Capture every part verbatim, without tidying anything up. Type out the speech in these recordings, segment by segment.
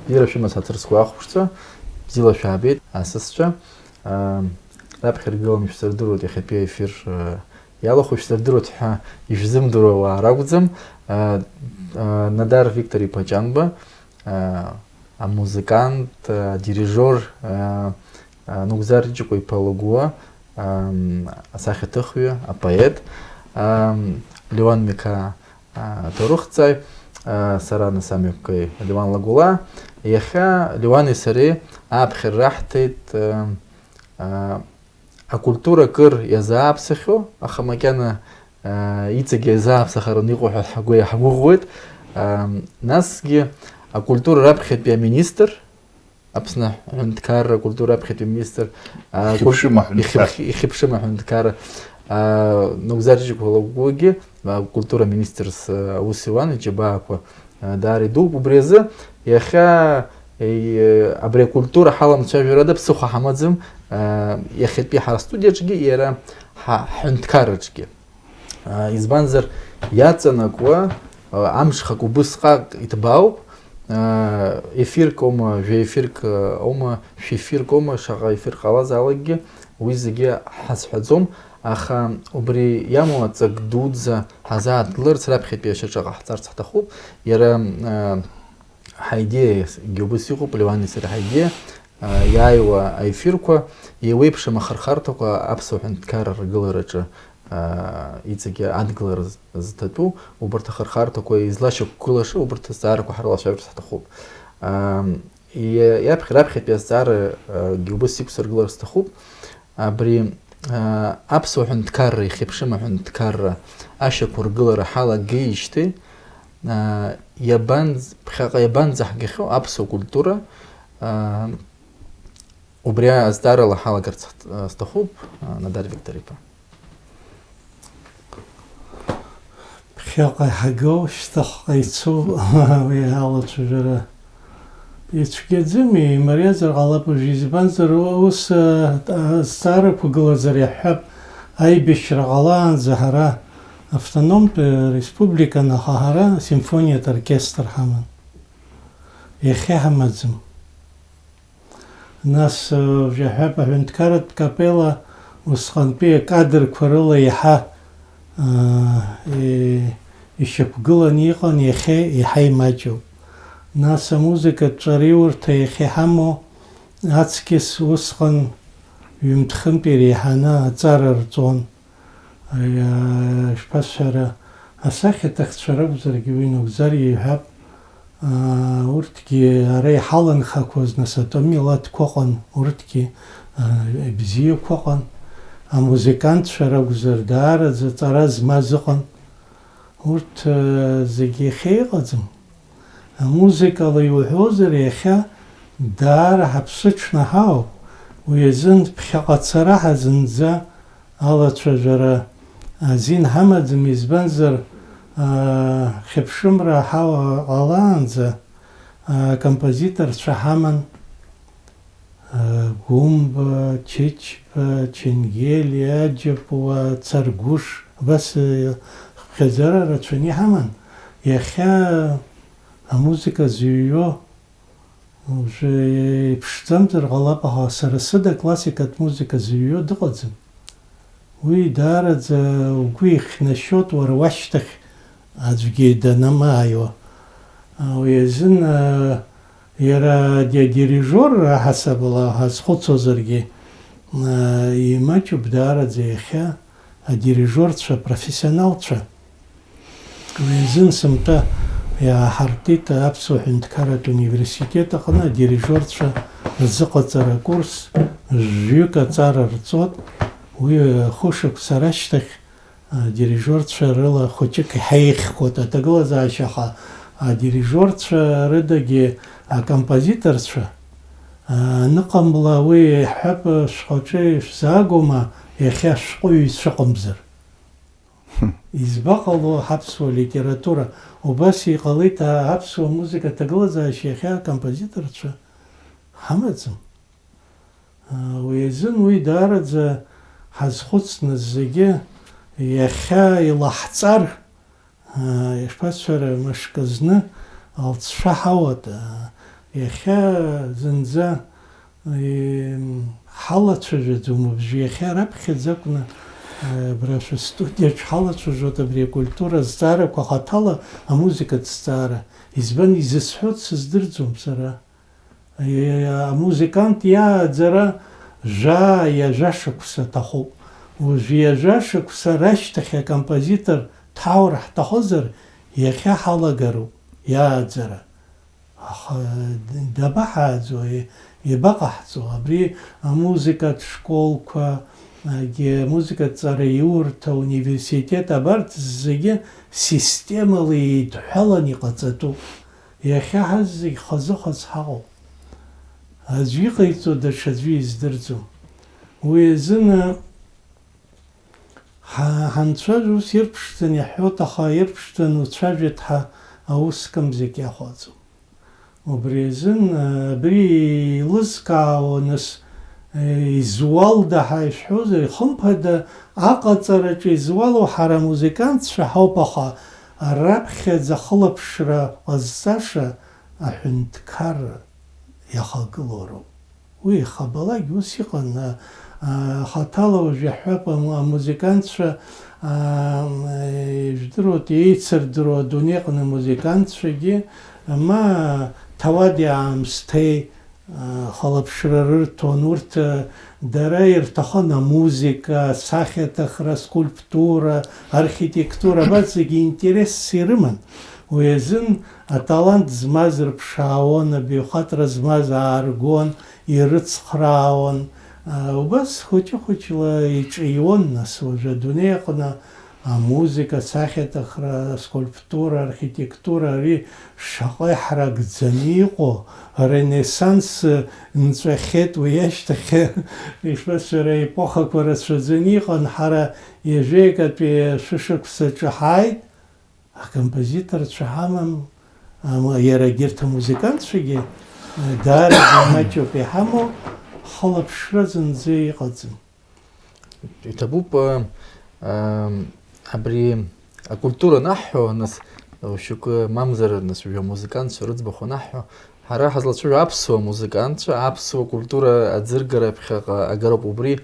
Бзиара шәымаз ҳаҭыр зқәу ахәшәтәы, бзиала шәаабеит, асасцәа. Ам, раԥхьа иргыланы шәсырдыруеит иахьатәи аефир, а, иалахәу шәсырдыруеит ҳәа ишәзымдыруа уаа ракәӡам. А, а, Надар Виктор-иԥа Ҷанба, а, амузыкант, а, адирижиор, а, а, Нугзар Риҷыкәа-иԥа Лагәуа, ам, асахьаҭыхҩы, апоет, ам, Леуан Миқаа, аҭоурыхҭҵааҩ, а, сара нас амҩаԥгаҩ Леуан Лагәла. Иахьа Леуани сареи ааԥхьара раҳҭеит, а, а, акультура акыр иазааԥсахьоу, аха макьана, а, иҵегь иазааԥсахараны иҟоу ҳәа ҳгәы иаҳгәыӷуеит. А, насгьы акультура раԥхьатәи аминистр, Аԥсны аҳәынҭқарра акультура аԥхьатәи аминистр, а, Ихьыԥшым аҳәынҭқар. Ихьыԥш-, ихьыԥшым аҳәынҭқарра, а, Нугзар Ҷыкәа Лагәыгьы, а, акультура аминистрс, а, аус иуан, иџьабаақәа, а, даара идууп. Убри азы иахьа, е, абри акультура ҳаламцәажәарада ԥсыхәа ҳамаӡам, а, иахьатәи ҳара астудиаҿгьы, иара ҳа-, ҳҳәынҭқарраҿгьы. А, избанзар, иаҵанакуа, а, амҽхак убысҟак иҭбаауп, а, ефирк аума, жәа-ефирк, а, аума, шә-ефирк аума, шаҟа ефир ҟалазаалакгьы, уи зегьы ҳазҳәаӡом, аха убри иамоу аҵак дуӡӡа ҳазааҭгыларц раԥхьатәи ашьаҿа ҟаҳҵарц ҳҭахуп. Иара, а, ҳаидеиагьы убыс иҟоуп, Леуани сареи ҳаидеиа, а, иааиуа аефирқәа, еиуеиԥшым ахырхарҭақәа аԥсуа ҳәынҭқарра ргылараҿы, а, иҵегьы адгылара з-, зҭатәу, убарҭ ахырхарҭақәа излашьақәгылаша, убарҭ азҵаарақәа ҳрылацәажәарц ҳҭахуп. Ам, иа-, иаԥхьа-, раԥхьатәи азҵаарагьы убыс иқәсыргылар сҭахуп. Абри, а, аԥсуа ҳәынҭқарра, ихьыԥшым аҳәынҭқарра ашьақәыргылара ҳалагеижьҭеи, а, иабанз-, ԥхьаҟа иабанӡаҳгахьоу аԥсуа культура, а, убри азҵаарала ҳалагарц ҳт-, а, сҭахуп, а, Надар Виктор-иԥа. Ԥхьаҟа иҳагоу, шьҭахьҟа ицоу уи алацәажәара ицәгьаӡами? Имариазар ҟалап уажә, избанзар, у-, ус, а, а, азҵаарақәа гылазар иаҳҳәап, аибашьра ҟалаанӡа ҳара автономтә республикан, аха ҳара симфониатә оркестр ҳаман. Иахьа иҳамаӡам. Нас, э, жәаҳәап, аҳәынҭқарратә капелла усҟантәи акадрқәа рыла иаҳа, э, и-, ишьақәгыланы иҟан, иахьа иаҳа имаҷуп. Нас амузыкатә ҿариурҭа иахьа иҳамоу аҵкьыс усҟан ҩымҭхынтә иреиҳаны аҵара рҵон. Аиа, ишԥасҳәара, асахьаҭыхцәа ракәзаргьы уи Нугзар иҳәап, аа, урҭгьы ара иҳаланхақәоз, нас, атәым милаҭқәа ыҟан, урҭгьы, аа, бзиақәа ыҟан, амузыкантцәа ракәзар, даараӡа ҵара змаз ыҟан. Урҭ, аа, зегьы иахьа иҟаӡам. Амузыкала иуҳәозар, иахьа даара ҳаԥсы ҽнаҳауп, уи азын ԥхьаҟа ацара ҳазынӡа алацәажәара азин ҳамаӡам, избанзар, аа, хьыԥшымра ҳауа ҟалаанӡа, аа, композиторцәа ҳаман, аа, Гәымба, Чычба, Ченгели, Аџьапуа, Царгәыш, абас, э, хьаӡара рацәаны иҳаман. Иахьа амузыка зыҩуа, уажәы иԥшӡамзар ҟалап, аха сара сыда классикатә музыка зыҩуа дыҟаӡам. Уи даараӡа угәы ихьнашьоит уара уашьҭахь аӡәгьы данамааиуа. А, уи азын, а, иара ди-, адирижиор аҳасабала ҳазхәыцуазаргьы, а, имаҷуп даараӡа иахьа адирижиорцәа, апрофессионалцәа. Уи азын сынтәа иааҳартит Аԥсуа Ҳәынҭқарратә университет аҟны адирижиорцәа рзыҟаҵара акурс, жәҩык аҵара рҵот. Уи хәышықәса рашьҭахь адирижиорцәа рыла хәыҷык иҳаихьхәоит аҭагылазаашьа, аха адирижиорцәа рыдагьы акомпозиторцәа аныҟамла, уи иаҳҳәап, шәхаҿы ишәзаагома иахьа шәҟәыҩҩцәа ыҟамзар? Избаҟало ҳаԥсуа литература? Убас иҟалеит а-, аԥсуа музыка аҭагылазаашьа иахьа акомпозиторцәа ҳамаӡам. А, уи азын уи даараӡа ҳазхәыцны зегьы иахьа илаҳҵар, а, ишԥасҳәара, мышкы зны алҵшәа ҳауат, а, Иахьа зынӡа, э, ҳалацәажәаӡом уажәы, иахьа раԥхьаӡа акәны, э, абра шәыстудиаҿ ҳалацәажәоит абри акультура азҵаарақәа, хаҭала амузыкатә зҵаара. Избан изысҳәо сыздырӡом сара. Э, амузыкант иааӡара жәаа, ҩажәа шықәса аҭахуп. Уажә ҩажәа шықәса рашьҭахь акомпозитор дҳаур ҳҭахызар, иахьа ҳалагароуп иааӡара. Аха дабаҳааӡо, и-, иабаҟаҳҵо? Абри амузыкатә школқәа, агьи амузыкатә ҵараиурҭа, ауниверситет, абарҭ зегьы системала еидҳәалан иҟаҵатәуп. Иахьа ҳазегь хазы-хаз ҳаҟоуп. Аӡә иҟаиҵо даҽаӡәы издырӡом. Уи азыны ҳа-, ҳанцәажәо ус ирԥшӡан иаҳҳәоит, аха ирԥшӡан уцәажәеит ҳәа аус кымзак иахәаӡом. Убри азын, э, абри еилызкаауа, нас, э, изуалда ҳәа ишәҳәозар, хымԥада, аҟаҵараҿы изуало ҳара амузыкантцәа ҳауп, аха раԥхьаӡа ахылаԥшра ҟазҵаша аҳәынҭқарра иахагылоу роуп. Уи ихабалак ус иҟан, а, а, хаҭала уажә иаҳҳәап, аму-, амузыкантцәа, а, м, э, ижәдыруеит, еицырдыруа адунеи аҟны амузыкантцәагьы, ма ҭауади-аамсҭеи, а, хылаԥшра рырҭон, урҭ, а, дара ирҭахын амузыка, асахьаҭыхра, аскульптура, архитектура, абарҭ зегьы интересс ирыман. Уи азын аталант змаз рыԥшаауан, абаҩхатәра змаз ааргон, ирыцхраауан. А, убас хәыҷы-хәыҷла иҿиуан, нас, уажәы адунеи аҟны амузыка, асахьаҭыхра, аскульптура, архитектура, ари шаҟа иҳаракӡаны иҟоу, аренессанс нҵәахьеит, уи ашьҭахь, ишԥасҳәара, аепохақәа рацәаӡаны иҟан, ҳара ҩажәеикатәи шәышықәсаҿы ҳааит, акомпозиторцәа ҳамам, ам-, иара егьырҭ амузыкантцәагьы, э, даараӡа маҷуп иҳамоу, хылаԥшра зынӡа иҟаӡам. Иҭабуп, э, э, абри акультура анаҳҳәо, нас, шьоукы мамзар, нас, уажәы амузыкантцәа рыӡбахә анаҳҳәо, ҳара ҳазлацәажәо аԥсуа музыкантцәа, аԥсуа культура аӡыргара ԥхьаҟа агароуп. Убри,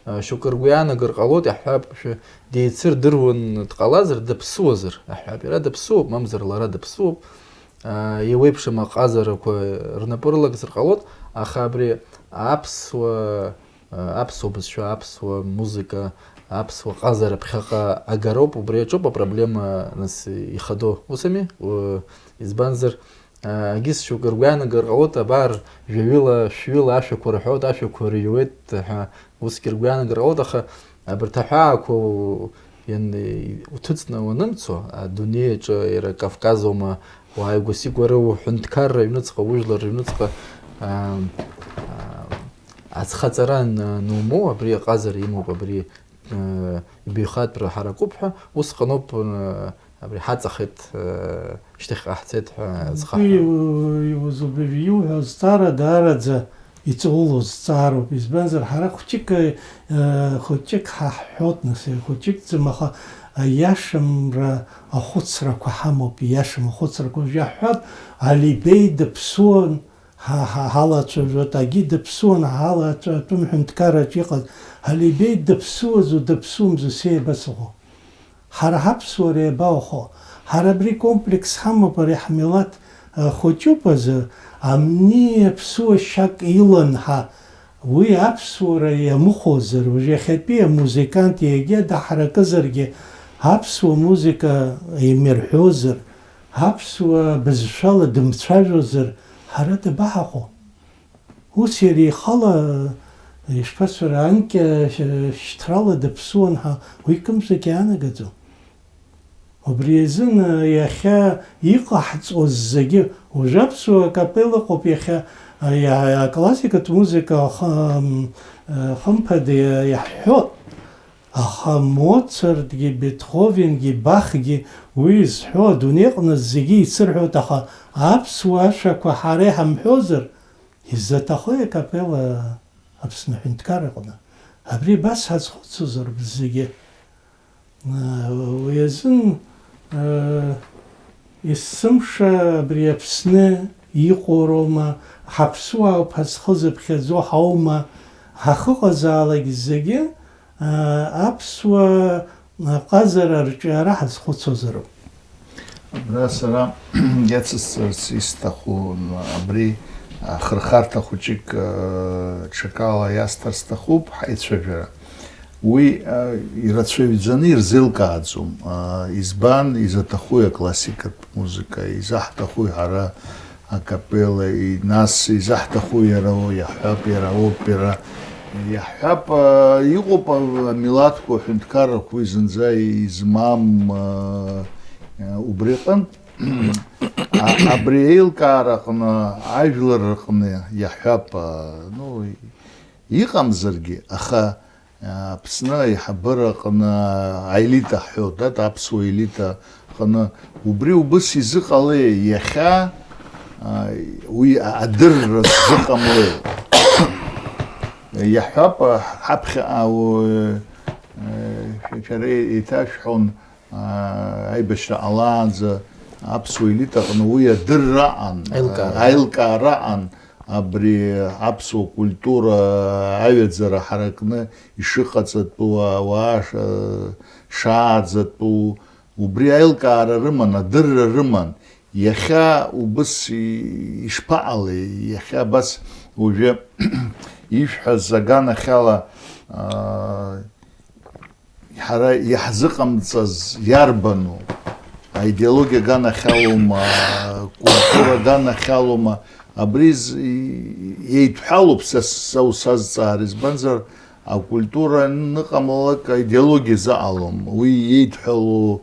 э, шьоукы ргәы иаанагар ҟалоит, иаҳҳәап, шәа-, деицырдыруан дҟалазар, дыԥсуазар, аҳәап, иара дыԥсуоуп, мамзар лара дыԥсуоуп. Э, еиуеиԥшым аҟазарақәа рнапы рылагӡар ҟалоит, аха абри аԥсуа, э, аԥсуа бызшәа, аԥсуа музыка, аԥсуа ҟазара ԥхьаҟа агароуп, убри аҿоуп апроблема, нас, ихадоу. Усами? Э, избанзар, Егьыс шьоукы ргәы иаанагар ҟалоит, абар, жәаҩыла, шәҩыла ашәақәа рҳәоит, ашәақәа рыҩуеит ҳәа, усгьы ргәы иаанагар ҟалоит, аха абарҭ аҳәаақәа у-, иан-, уҭыҵны уанымцо, адунеи аҿы иара Кавказ аума, уааигәа-сигәа рыу ҳәынҭқарра аҩныҵҟа, ужәлар рыҩныҵҟа, аа, аа, ацхаҵара ан-, анумоу, абри аҟазара имоуп, абри, э, ибаҩхатәра ҳаракуп ҳәа, усҟаноуп, э, Абри ҳаҵахеит, э, шьҭахьҟа ҳцеит ҳәа зхаҳҳәо. Уи, уи узубаҩ иуҳәо азҵаара даараӡа иҵоулоу зҵаароуп. Избанзар, ҳара хәҷык, э, хәҷык ҳаҳҳәот, нас, хәҷыкӡам, аха аиашамра ахәыцрақәа ҳамоуп, ииашам ахәыцрақәа. Уажә иаҳҳәап, Алибеи дыԥсуан, ҳа, ҳа, ҳалацәажәот, агьи дыԥсуан, ҳалацәа-, атәым ҳәынҭқарраҿ иҟаз. Алибеи дыԥсуазу, дыԥсуамзу, сеибасыхәо. Ҳара ҳаԥсуара иабаухо? Ҳара абри комплекс ҳамоуп, ари ҳмилаҭ, а, хәыҷуп азы, амни аԥсуа шьак илан ҳа. Уи аԥсуара иамыхәозар, уажә иахьатәи амузыкант егьа даҳракызаргьы, аԥсуа музыка имирҳәозар, аԥсуа бызшәала дымцәажәозар, ҳара дабаҳаҟоу? Ус иара ихала, ишԥасҳәара, анкьа шьҭрала даԥсуан ҳәа уи кымзарак иаанагаӡом. Убри азын иахьа иҟаҳҵоз зегьы, уажә аԥсуа акапелла ыҟоуп иахьа, иа-, аклассикатә музыка х-, м, хымԥада иа-, иаҳҳәот. Аха Моцартгьы, Бетховенгьы, Бахгьы уи зҳәо адунеиҟны зегьы ицырҳәоит, аха аԥсуа ашәақәа ҳара иҳамҳәозар, изаҭаху акапелла Аԥсны аҳәынҭқарраҟны? Абри абас ҳазхәыцуазароуп зегьы. Уи азын, есымша абри Аԥсны иҟоу роума, ҳаԥсуаауп ҳазхы зыԥхьаӡо ҳаума, ҳахыҟазаалак зегьы, аа, аԥсуа ҟазара рҿиара ҳазхәыцуазароуп. Абра сара иацысҵарц исҭаху, абри ахырхарҭа хәыҷык, ы, ҽакала иасҭар сҭахуп, ҳаицәажәара. Уи, ы, ирацәаҩӡаны ирзеилкааӡом. Ы, избан, изаҭахуи аклассикатә музыка, изаҳҭахуи ҳара акапелла, и-, нас изаҳҭаху иара, о, иаҳҳәап, иара аопера, иаҳҳәап, а, иҟоуп а-, амилаҭқәа, аҳәынҭқаррақәа уи зынӡа измам, а, а, убри аҟынтә, а, абри аилкаара аҟны, ажәлар рҟны иаҳҳәап, а, ну, иҟамзаргьы, аха Аԥсны аиҳабыра аҟны аелита ҳҳәоит, дад, аԥсуа елита аҟны убри убыс изыҟалеи иахьа, а, уи адырра зыҟамлеи? Иаҳҳәап, ҳаԥхьаҟа уи, э, шәара еиҭашәҳәон, аа, аибашьра ҟалаанӡа аԥсуа елита аҟны уи адырра аҟан, аилкаара. Аилкаара аҟан, абри аԥсуа культура аҩаӡара ҳаракны ишыҟаҵатәу, ауаа ш-, шааӡатәу, убри аилкаара рыман, адырра рыман. Иахьа убыс и-, ишԥаҟалеи? Иахьа абас уажәы ишәҳәаз аганахьала, аа, ҳара иаҳзыҟамҵаз иарбану? Аидеологиа аганахьалоума, акультура аганахьалоума? Абри з-, и-, еидҳәалоуп са, са усазҵаар, избанзар, акультура аныҟамлалак, аидеологиа заҟалом. Уи еидҳәалоу,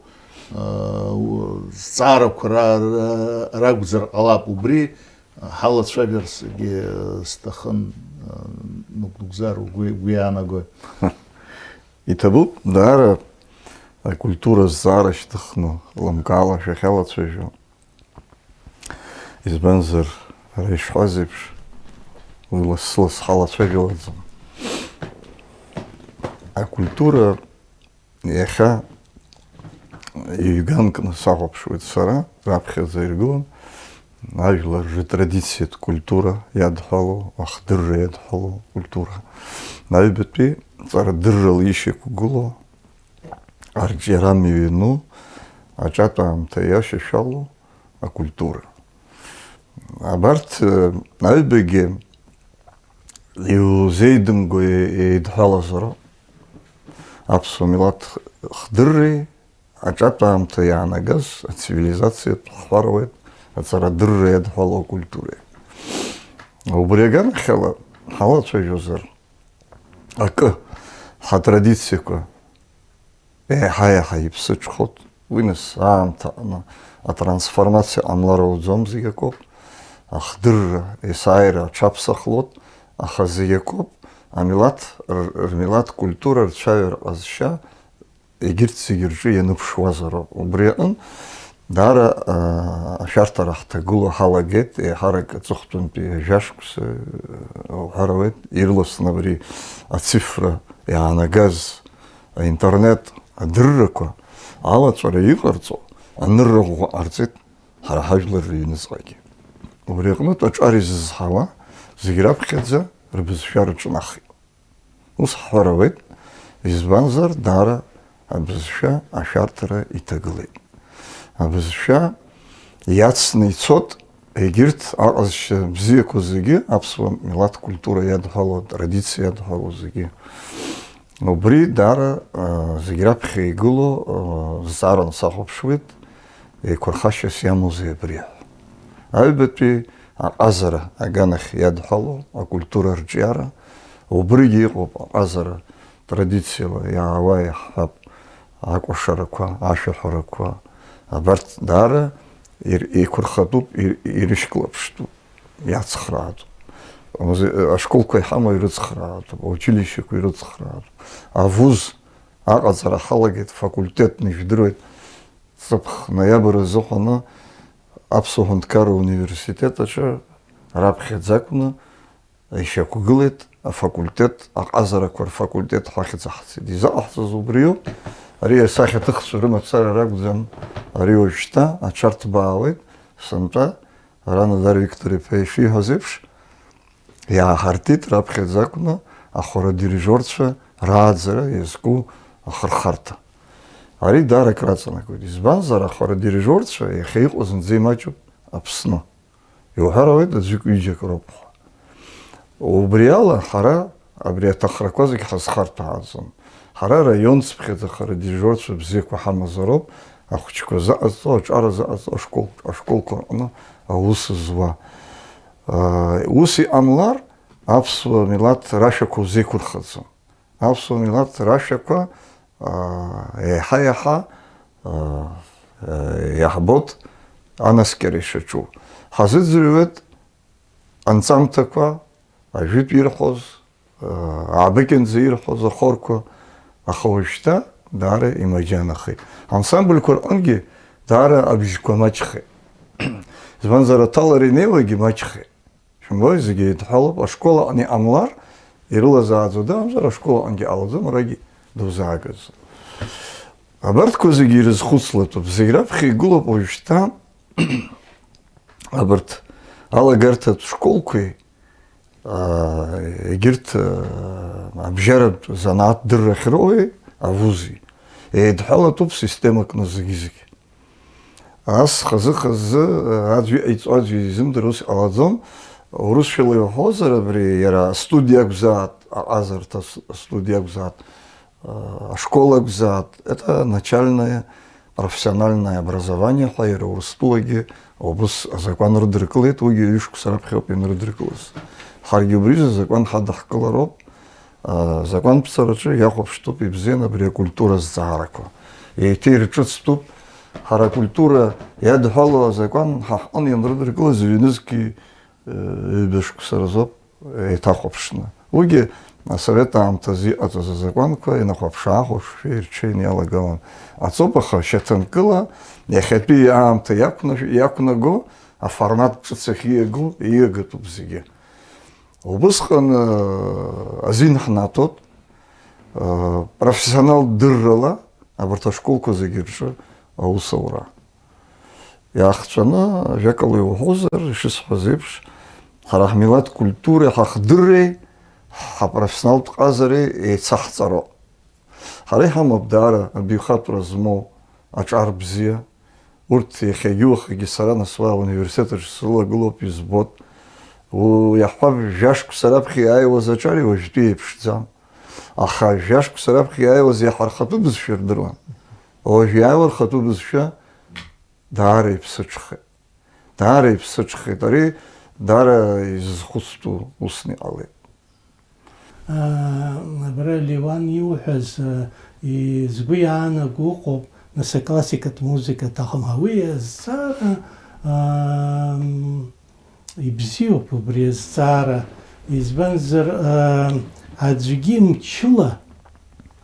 а, у-, зҵаарақәа ра-, ра-, ракәзар ҟалап. Убри ҳалацәажәарцгьы сҭахын, а, нықәнықәзар угәы, угәы иаанагои? Иҭабуп, даара акультура зҵаара шьҭыхны, лымкаала шәахьалацәажәо. Избанзар, ара ишҳәаз еиԥш, уи лассы-ласс ҳалацәажәалаӡом. Акультура иахьа ҩганкны сахәаԥшуеит сара, раԥхьаӡа иргылан, ажәлар ртрадициатә культура иадҳәалоу, ахдырра иадҳәалоу акультура. Аҩбатәи ҵарадыррала ишьақәгылоу, арҿиара мҩану, аҿатә аамҭа иашьашәалоу акультура. Абарҭ, э, аҩбагьы иузеидымго е-, еидҳәалазароуп. Аԥсуа милаҭ хдырреи аҿатә аамҭа иаанагаз ацивилизациатә хҳәаруеит аҵарадырра иадҳәалоу акультуреи. Убри аганахьала ҳалацәажәозар, акы, ҳатрадициақәа еиҳа-еиҳа иԥсыҽхот, уи нас аамҭа аҟны атрансформациа ҟамлар ауӡом, зегь акоуп, ахдырра, есааира аҽаԥсахлот, аха зегь акоуп, амилаҭ р-, рмилаҭ культура, рцәаҩа, рҟазшьа, егьырҭ зегь рҿы ианыԥшуазароуп. Убри аҟын даара, аа, ашәарҭара ҳҭагылоу ҳалагеит, еиҳарак аҵыхәтәантәи жәашықәса, уҳәар ауеит, ирласны абри ацифра иаанагаз аинтернет адыррақәа алаҵәара иҟарҵо анырра ӷәӷәа ҟарҵеит ҳара ҳажәлар рыҩныҵҟагьы. Убри аҟнытә аҿар изызҳауа зегь раԥхьаӡа рбызшәа рҿнахит. Ус ҳҳәар ауеит, избанзар, даара абызшәа ашәарҭара иҭагылеит. Абызшәа иацны ицот егьырҭ аҟазшьа бзиақәа зегьы, аԥсуа милаҭ культура иадҳәало, традициа иадҳәало зегьы. Убри даара, а, зегь раԥхьа игылоу, а, зҵааран сахәаԥшуеит, еиқәырхашьас иамоузеи абри ҳәа. Аҩбатәи аҟазара аганахь иадҳәалоу акультура арҿиара, убригьы иҟоуп аҟазара традициала иаауа, иаҳҳәап, акәашарақәа, ашәаҳәарақәа, абарҭ даара ир-, еиқәырхатәуп, ир-, ирышьклаԥштәуп, иацхраатәуп. Амузе-, ашколқәа иҳамоу ирыцхраатәуп, аучилищеқәа ирыцхраатәуп. Авуз аҟаҵара ҳалагеит, факультетны ижәдыруеит, ҵыԥх ноиабр азыҳәаны Аԥсуа ҳәынҭқарра университет аҿы раԥхьаӡа акәны ишьақәгылеит афакультет, аҟазарақәа рфакультет ҳәа ахьӡ аҳҵеит. Изаҟаҳҵаз убриоуп, ари асахьаҭыхцәа рымацара ракәӡам, ари уажәшьҭа аҽарҭбаауеит, сынтәа Ара Надар Виктор-иԥа ишиҳәаз еиԥш, иааҳартит раԥхьаӡа акәны ахәара дирижиорцәа рааӡара иазку ахырхарҭа. Ари даара акраҵанакуеит, избанзар, ахәара дирижиорцәа иахьа иҟоу зынӡа имаҷуп Аԥсны. Иуҳәар ауеит, аӡәык-ҩыџьак роуп ҳәа. Убри ала ҳара абри аҭахрақәа зегь ҳазхарҭәааӡом. Ҳара араион цыԥхьаӡа хара дирижиорцәа бзиақәа ҳамазароуп, ахәыҷқәа заҟаҵо, аҿара заҟаҵо, ашкол, ашколқәа рҟны аус зуа. Ус иҟамлар, аԥсуа милаҭ рашәақәа узеиқәырхаӡом. Аԥсуа милаҭ рашәақәа, аа, еиҳа-еиҳа, аа, иаҳбоит анаскьара ишаҿу. Ҳазыӡырҩуеит анҵамҭақәа, ажәытә ирҳәоз, аа, аабыкьанӡа ирҳәоз ахорқәа, аха уажәшьҭа даара имаџьанахеит. Ансамбльқәа рҟынгьы даара абжьқәа маҷхеит. Избанзар, аҭалара инеиуагьы маҷхеит. Шәымбои, зегьы еидҳәалоуп, ашкол аҟны иҟамлар, ирылазааӡо дыҟамзар, ашкол аҟынгьы ҟалаӡом, арагьы дузаагаӡом. Абарҭқәа зегьы ирызхәыцлатәуп, зегь раԥхьа игылоуп уажәшьҭа абарҭ алагарҭатә школқәеи, аа, егьырҭ, аа, абжьаратә занааҭ дырра ахьроуеи, авузи. Еидҳәалатәуп системакны зегьы-зегь. Ас хазы-хазы, аӡә иҟаиҵо аӡә изымдыруа ус иҟалаӡом. Урысшәала иуҳәозар, абри иара астудиа акәзаат, аҟазарҭа с-, астудиа акәзаат, а, ашкол акәзаат, это начальное профессиональное образование ҳәа иара Урыстәылагьы убыс азакәан рыдыркылеит, уигьы ҩышықәса раԥхьа ауп ианрыдыркылаз. Ҳаргьы убризы азакәан ҳадыҳкылароуп. Азакәанԥҵараҿы иахәаԥштәуп ибзианы абри акультура азҵаарақәа. Еиҭа ирҿыцтәуп. Ҳара акультура иадҳәалоу азакәан ҳа ҳҟны ианрыдыркылаз ҩнызқьи, э, ҩба шықәса рзоуп еиҭахәаԥшны. Уигьы асовет аамҭазы иҟаҵаз азакәанқәа инахәаԥш-аахәаԥшшәа ирҽеины иалагалан. Аҵоуп, аха шьаҭанкыла иахьатәи аамҭа иақәнажә-, иақәнаго аформат ҿыц ахьиаго ииагатәуп зегьы. Убысҟан, э, азин ҳнаҭоит, э, профессионал дыррала абарҭ ашколқәа зегьы рҿы аусура. Иаахҵәаны, ажәакала иуҳәозар, ишысҳәаз еиԥш, ҳара ҳмилаҭ культуреи ҳахдырреи ҳапрофессионалтә ҟазареи еицаҳҵароуп. Ҳара иҳамоуп даара абаҩхатәра змоу аҿар бзиа. Урҭ иахьагьы уахагьы сара нас уа ауниверситет аҿы срылагылоуп, избоит. У-, иаҳҳәап, жәа-шықәса раԥхьа иааиуаз аҿари уажәтәи еиԥшӡам. Аха жәа-шықәса раԥхьа иааиуаз иаҳа рхатәы бызшәа рдыруан. Уажә иааиуа рхатәы бызшәа даара иԥсыҽхеит. Даара иԥсыҽхеит. Ари даара изызхәыцтәу усны иҟалеит. Абра Леуан иуҳәаз, а, и-, згәы иаанаго ыҟоуп, нас аклассикатә музыка аҭахым ҳәа. Уи азҵаара, ам, ибзиоуп убри азҵаара. Избанзар, а, аӡәгьы мчыла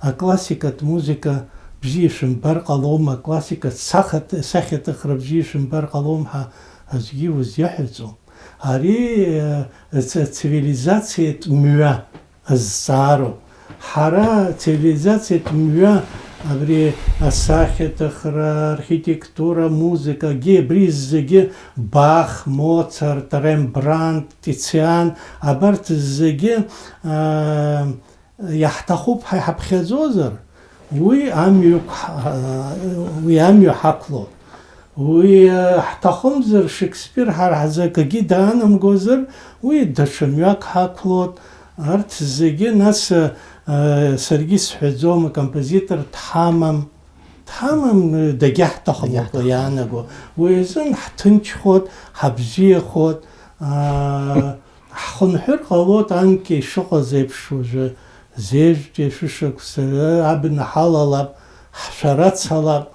аклассикатә музыка бзиа шәымбар ҟалом, аклассикатә сахьат-, сахьаҭыхра бзиа шәымбар ҟалом ҳәа аӡәгьы узиаҳәаӡом. Ари, э, ц-, цивилизациатә мҩа азҵаароуп. Ҳара цивилизациатә мҩа, абри асахьаҭыхра, архитектура, амузыкагьы, абри зегьы Бах, Моцарт, Рембрандт, Тициан, абарҭ зегьы, аа, иаҳҭахуп ҳәа иҳаԥхьаӡозар, уи амҩа ықәҳ-, уи амҩа ҳақәлоит. Уи, э, ҳҭахымзар, Шекспир ҳара ҳзы акгьы даанамгозар, уи даҽа мҩак ҳақәлоит. Арҭ зегьы, нас, э, саргьы сҳәаӡом, акомпозитор дҳамам. Дҳамам, э, дагьаҳҭахым акәы иаанаго. Уи азын ҳҭынчхоит, ҳабзиахоит, аа, ҳхынҳәыр ҟалоит анкьа ишыҟаз еиԥш уажәы, зежәтәи ашәышықәса, э, абна ҳалалап, ҳшәарацалап.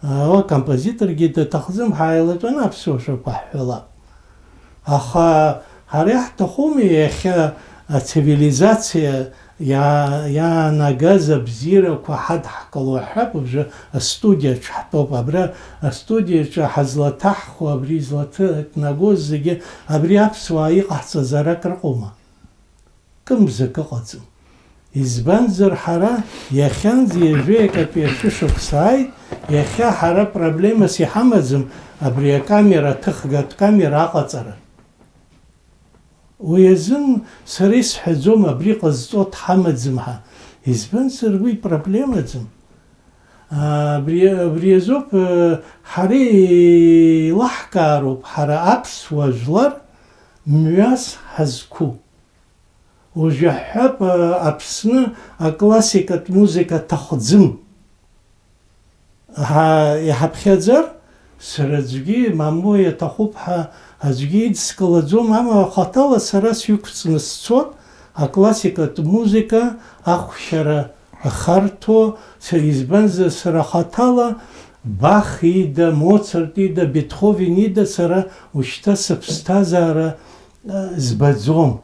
Ала композиторгьы даҭахӡам, ҳааилатәаны аԥсуа шәақәа ҳҳәалап. Аха ҳара иаҳҭахуми иахьа ацивилизациа иа-, иаанагаз абзиарақәа ҳадҳкыло ҳҳәап, уажәы астудиаҿ ҳтәоуп, абра астудиаҿы ҳазлаҭаҳхуа, абри излаҭнагоз зегьы, абри аԥсуаа иҟаҳҵаз арак рыҟоума? Кымзак ыҟаӡам. Избанзар, ҳара иахьанӡа ҩажәи акатәи ашәышықәса ааит, иахьа ҳара проблемас иҳамаӡам абри акамера, аҭыхгатә камера аҟаҵара. Уи азын сара исҳәаӡом абри ҟазҵо дҳамаӡам ҳәа. Избанзар, уи проблемаӡам. Абри, абри азоуп, э, ҳара еилаҳкаароуп, ҳара аԥсуа жәлар мҩас ҳазқәу. Уажәы ҳҳәап, э, Аԥсны аклассикатә музыка аҭахӡам. Ҳа-, иҳаԥхьаӡар, сара аӡәгьы, мамоу, иаҭахуп ҳәа аӡәгьы идскылаӡом, амала хаҭала сара сҩықәҵны сцот, аклассикатә музыка ахәшьара ахарҭәо, са, избанзар, сара хаҭала Бах ида, Моцарт ида, Бетховен ида сара ушьҭа сыԥсҭазаара, а, збаӡом.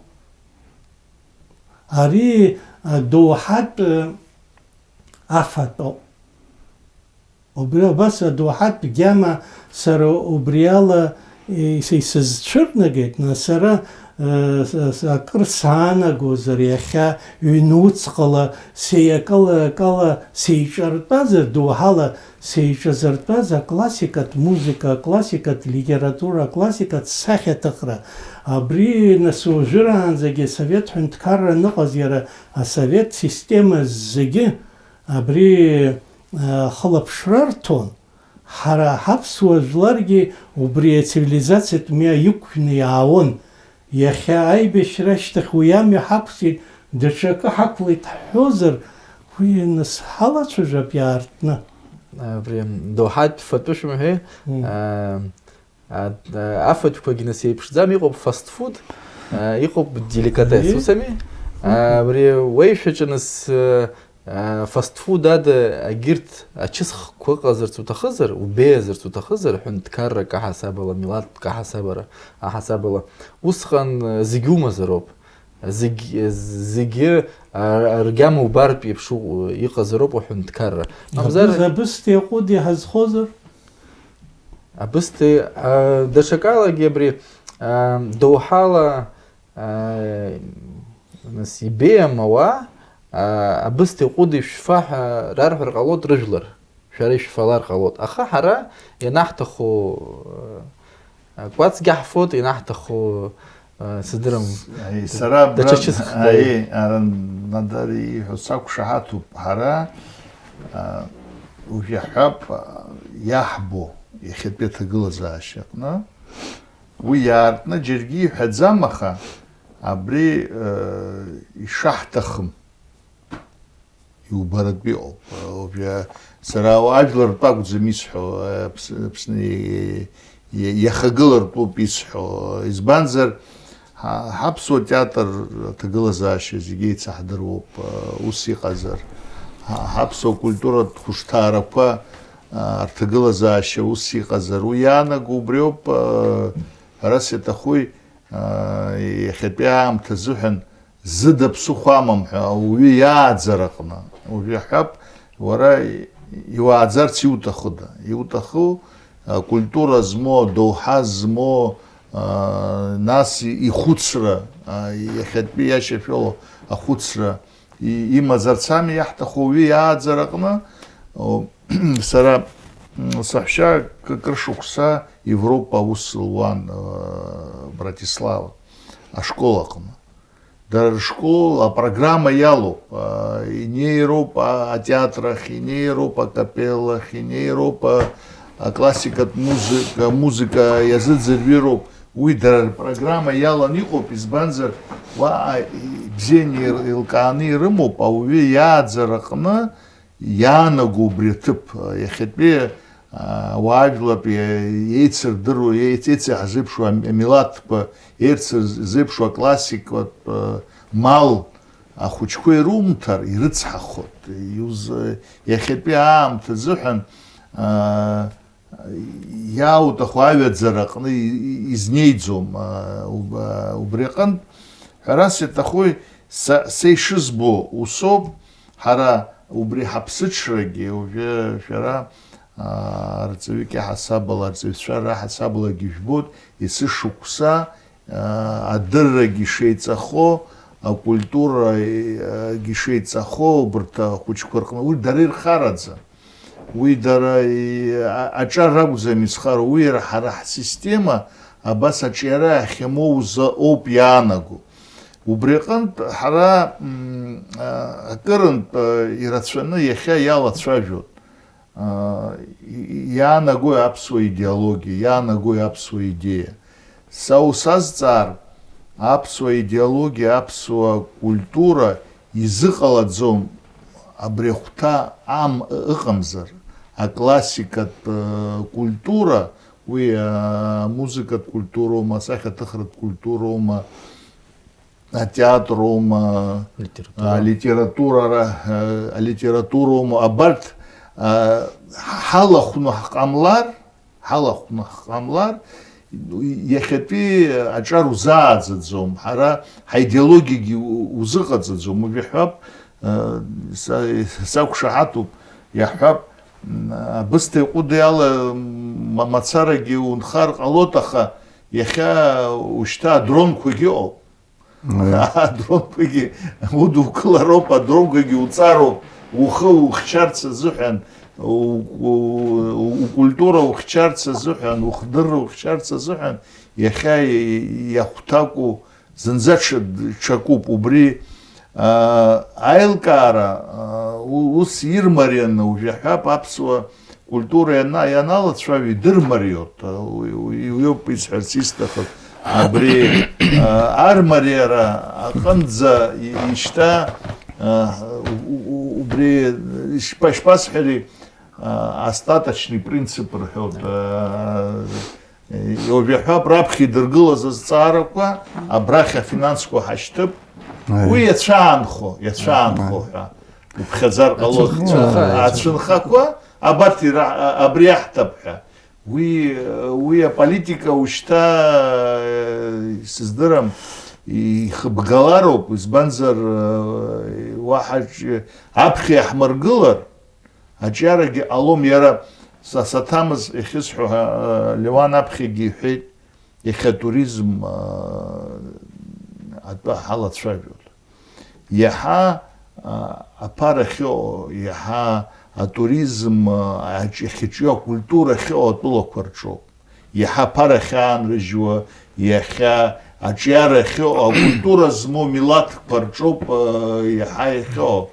Ари, а, доуҳатә, а, афатәоуп. Убри абас адоуҳатә гьама сара убриала, е, са исызцәырнагеит, нас сара, э, с-, с-, акыр саанагозар, иахьа ҩнуцҟала сеиакала-, акала сеиҿартәазар, доуҳала сеиҿазыртәаз аклассикатә музыка, аклассикатә литература, аклассикатә сахьаҭыхра, абри, нас, уажәраанӡагьы асовет ҳәынҭқарра аныҟаз, иара асовет система зегьы абри, э, ахылаԥшра рҭон. Ҳара ҳаԥсуа жәларгьы убри ацивилизациатә мҩа иқәкны иаауан. Иахьа аибашьра ашьҭахь уи амҩа ҳақәҵит, даҽакы ҳақәлеит ҳҳәозар, уи нас ҳалацәажәап иаартны. Абри доуҳатә фатәы шәымҳәеи? Мм. А, а, афатәқәагьы нас еиԥшӡам, иҟоуп фастфуд, а, иҟоуп деликатес, Ии. Усами? А, абри уеишәаҿы нас, а, Фастфуд ада, егьырҭ ачысхқәа ыҟазарц уҭахызар, убеиазарц уҭахызар, ҳәынҭқаррак аҳасабала, милаҭк аҳасабара, аҳасабала, усҟан, э, зегь умазароуп. Зегь, зегьы, а, ргьама убартә еиԥш у-, иҟазароуп уҳәынҭқарра. Мамзар Абыс-, абысҭеи аҟәыди ҳазхозар? Абысҭеи, а, даҽакалагьы абри, а, доуҳала, Ааи, нас, ибеиам ауаа, аа, абысҭеи ҟәыди шәфа ҳәа рарҳәар ҟалоит рыжәлар, шәара ишәфалар ҟалоит. Аха ҳара ианаҳҭаху, аа, кәацгьы ҳфоит, ианаҳҭаху, аа, сыздырам, Аи, сара даҽа абра, чысхқәа. Аи, ара Надар ииҳәо сақәшаҳаҭуп. Ҳара, аа, уажә иаҳҳәап, аа, иаҳбо иахьатәи аҭагылазаашьа аҟны. Уи иаартны џьаргьы иҳәаӡам, аха абри, э, ишаҳҭахым иубаратәы иҟоуп. Уажәы сара ажәлартә акәӡам исҳәо, э, Аԥс-, Аԥсны и-, и-, иахагылартәуп исҳәо. Избанзар, ҳа-, ҳаԥсуа театр аҭагылазаашьа зегьы еицаҳдыруоуп, э, ус иҟазар. Ҳа-, ҳаԥсуа культуратә хәышҭаарақәа Арҭагылазаашьа ус иҟазар, уи иаанаго убриоуп, ҳәарас иаҭахуи, иахьатәи аамҭа азыҳәан зыда ԥсыхәа амам ҳәа ауаҩы иааӡараҟны, уажәы иаҳҳәап, уара иуааӡарц иуҭахыда? Иуҭаху акультура змоу, адоуҳа змоу, нас ихәыцра, иахьатәи иашьашәало ахәыцра, и-, имазарц ами иаҳҭаху уи иааӡараҟны. О, сара, м, саҳәшьа к-, кыр шықәса Европа аус луан, э, Братислава ашкол аҟны. Дара рышкол апрограмма иалоуп, э, инеироуп а-, атеатр ахь, инеироуп акапелла ахь, инеироуп а-, аклассикатә музыка, музыка иазыӡырҩыроуп. Уи дара рпрограмма иалан иҟоуп, избанзар, уаҟа ибзианы ир-, еилкааны ирымоуп, ауаҩы иааӡараҟны иаанаго убри аҭыԥ, иахьатәи, а, ауаажәлартә иеицырдыруа, еиц-, еицеиҳа зеиԥшу ам-, амилаҭқәа, еицырзеиԥшу аклассикатә, а, мал ахәыҷқәа ирумҭар, ирыцҳахоит. Иуз-, иахьатәи аамҭа азыҳәан, а, иаауҭаху аҩаӡара аҟны и-, и-, изнеиӡом, а, уб-, а, убри аҟынтә. Ҳәарас иаҭахуи, са, са ишызбо усоуп, ҳара убри ҳаԥсыҽрагьы, уажәы шәара, а, арҵаҩык иаҳасабала, арҵаҩцәа раҳасабалагьы ижәбоит, есышықәса, а, адыррагьы шеиҵахо, акультурагьы шеиҵахо убарҭ ахәыҷқәа рҟны, уи дара ирхараӡам. Уи дара и-, а-, аҿар ракәӡам изхароу, уи иара ҳара ҳсистема абас аҿиара ахьамоу азы ауп иаанаго. Убри аҟынтә ҳара, м, а, акырынтә, а, ирацәаны иахьа иалацәажәоит. А, и-, и-, иаанагои аԥсуа идеологиа, иаанагои аԥсуа идеиа? Са усазҵаар, аԥсуа идеологиа, аԥсуа культура изыҟалаӡом абри ахәҭа ам-, ыҟамзар, аклассикатә, э, культура, уи, э, амузыкатә культуроума, асахьаҭыхратә культуроума, атеатроума, Литература. Алитературара-, э, алитературоума, абарҭ, э, ҳалахәны ҳҟамлар, ҳалахәны ҳҟамлар, иахьатәи аҿар узааӡаӡом, ҳара ҳаидеологиагьы у-, узыҟаҵаӡом, уажә иаҳҳәап, э, са-, сақәшаҳаҭуп, иаҳҳәап, м, абысҭа иҟәыдиала ма-, мацарагьы унхар ҟалоит, аха иахьа ушьҭа адронқәагьы ыҟоуп. Аи. Адронқәагьы удукылароуп, адронқәагьы уҵароуп, ухы ухьчарц азыҳәан, у-, у-, укультура ухьчарц азыҳәан, ухдырра ухьчарц азыҳәан, иахьа иахәҭакәу зынӡа ҽа-, ҽакуп. Убри, а, аилкаара, а, у-, ус ирмарианы, уажә иаҳҳәап, аԥсуа культура иана-, ианалацәажәо идырмариоит, уи, уи, уиоуп исҳәарц исҭахыз. Абри, а, армариара аҟынӡа и-, ишьҭа, а, у-, у-, у-, убри ишԥа-, ишԥасҳәари, а, остаточный принцип рҳәоит, а, уажә иаҳҳәап, раԥхьа идыргылаз азҵаарақәа, абрахь афинансқәа ҳашьҭып. Аи. Уи иацәаанхо, иацәаанхо Аи. ҳәа уԥхьаӡар ҟалоит. Ацәынха, ацәынха. Ацәынхақәа, абарҭ ира-, а-, абри аҳҭап ҳәа. Уи, уи аполитика ушьҭа, э, сыздырам, ихыбгалароуп, избанзар, э, уаҳа ҿ-, аԥхьа иаҳмыргылар, аҿиарагьы ҟалом, иара са саҭамыз иахьысҳәо, э, Леуан аԥхьагьы иҳәеит, иахьа атуризм, э, атәы ҳалацәажәоит. Иаҳа, а, аԥара ахьыҟоу, иаҳа атуризм, а, аҿ-, ахьаҿио, акультура ахьыҟоу атәылақәа рҿоуп. Иаҳа аԥара ахьаанрыжьуа, иахьа аҿиара ахьыҟоу, акультура змоу милаҭқәа рҿоуп, а, иаҳа иахьыҟоу.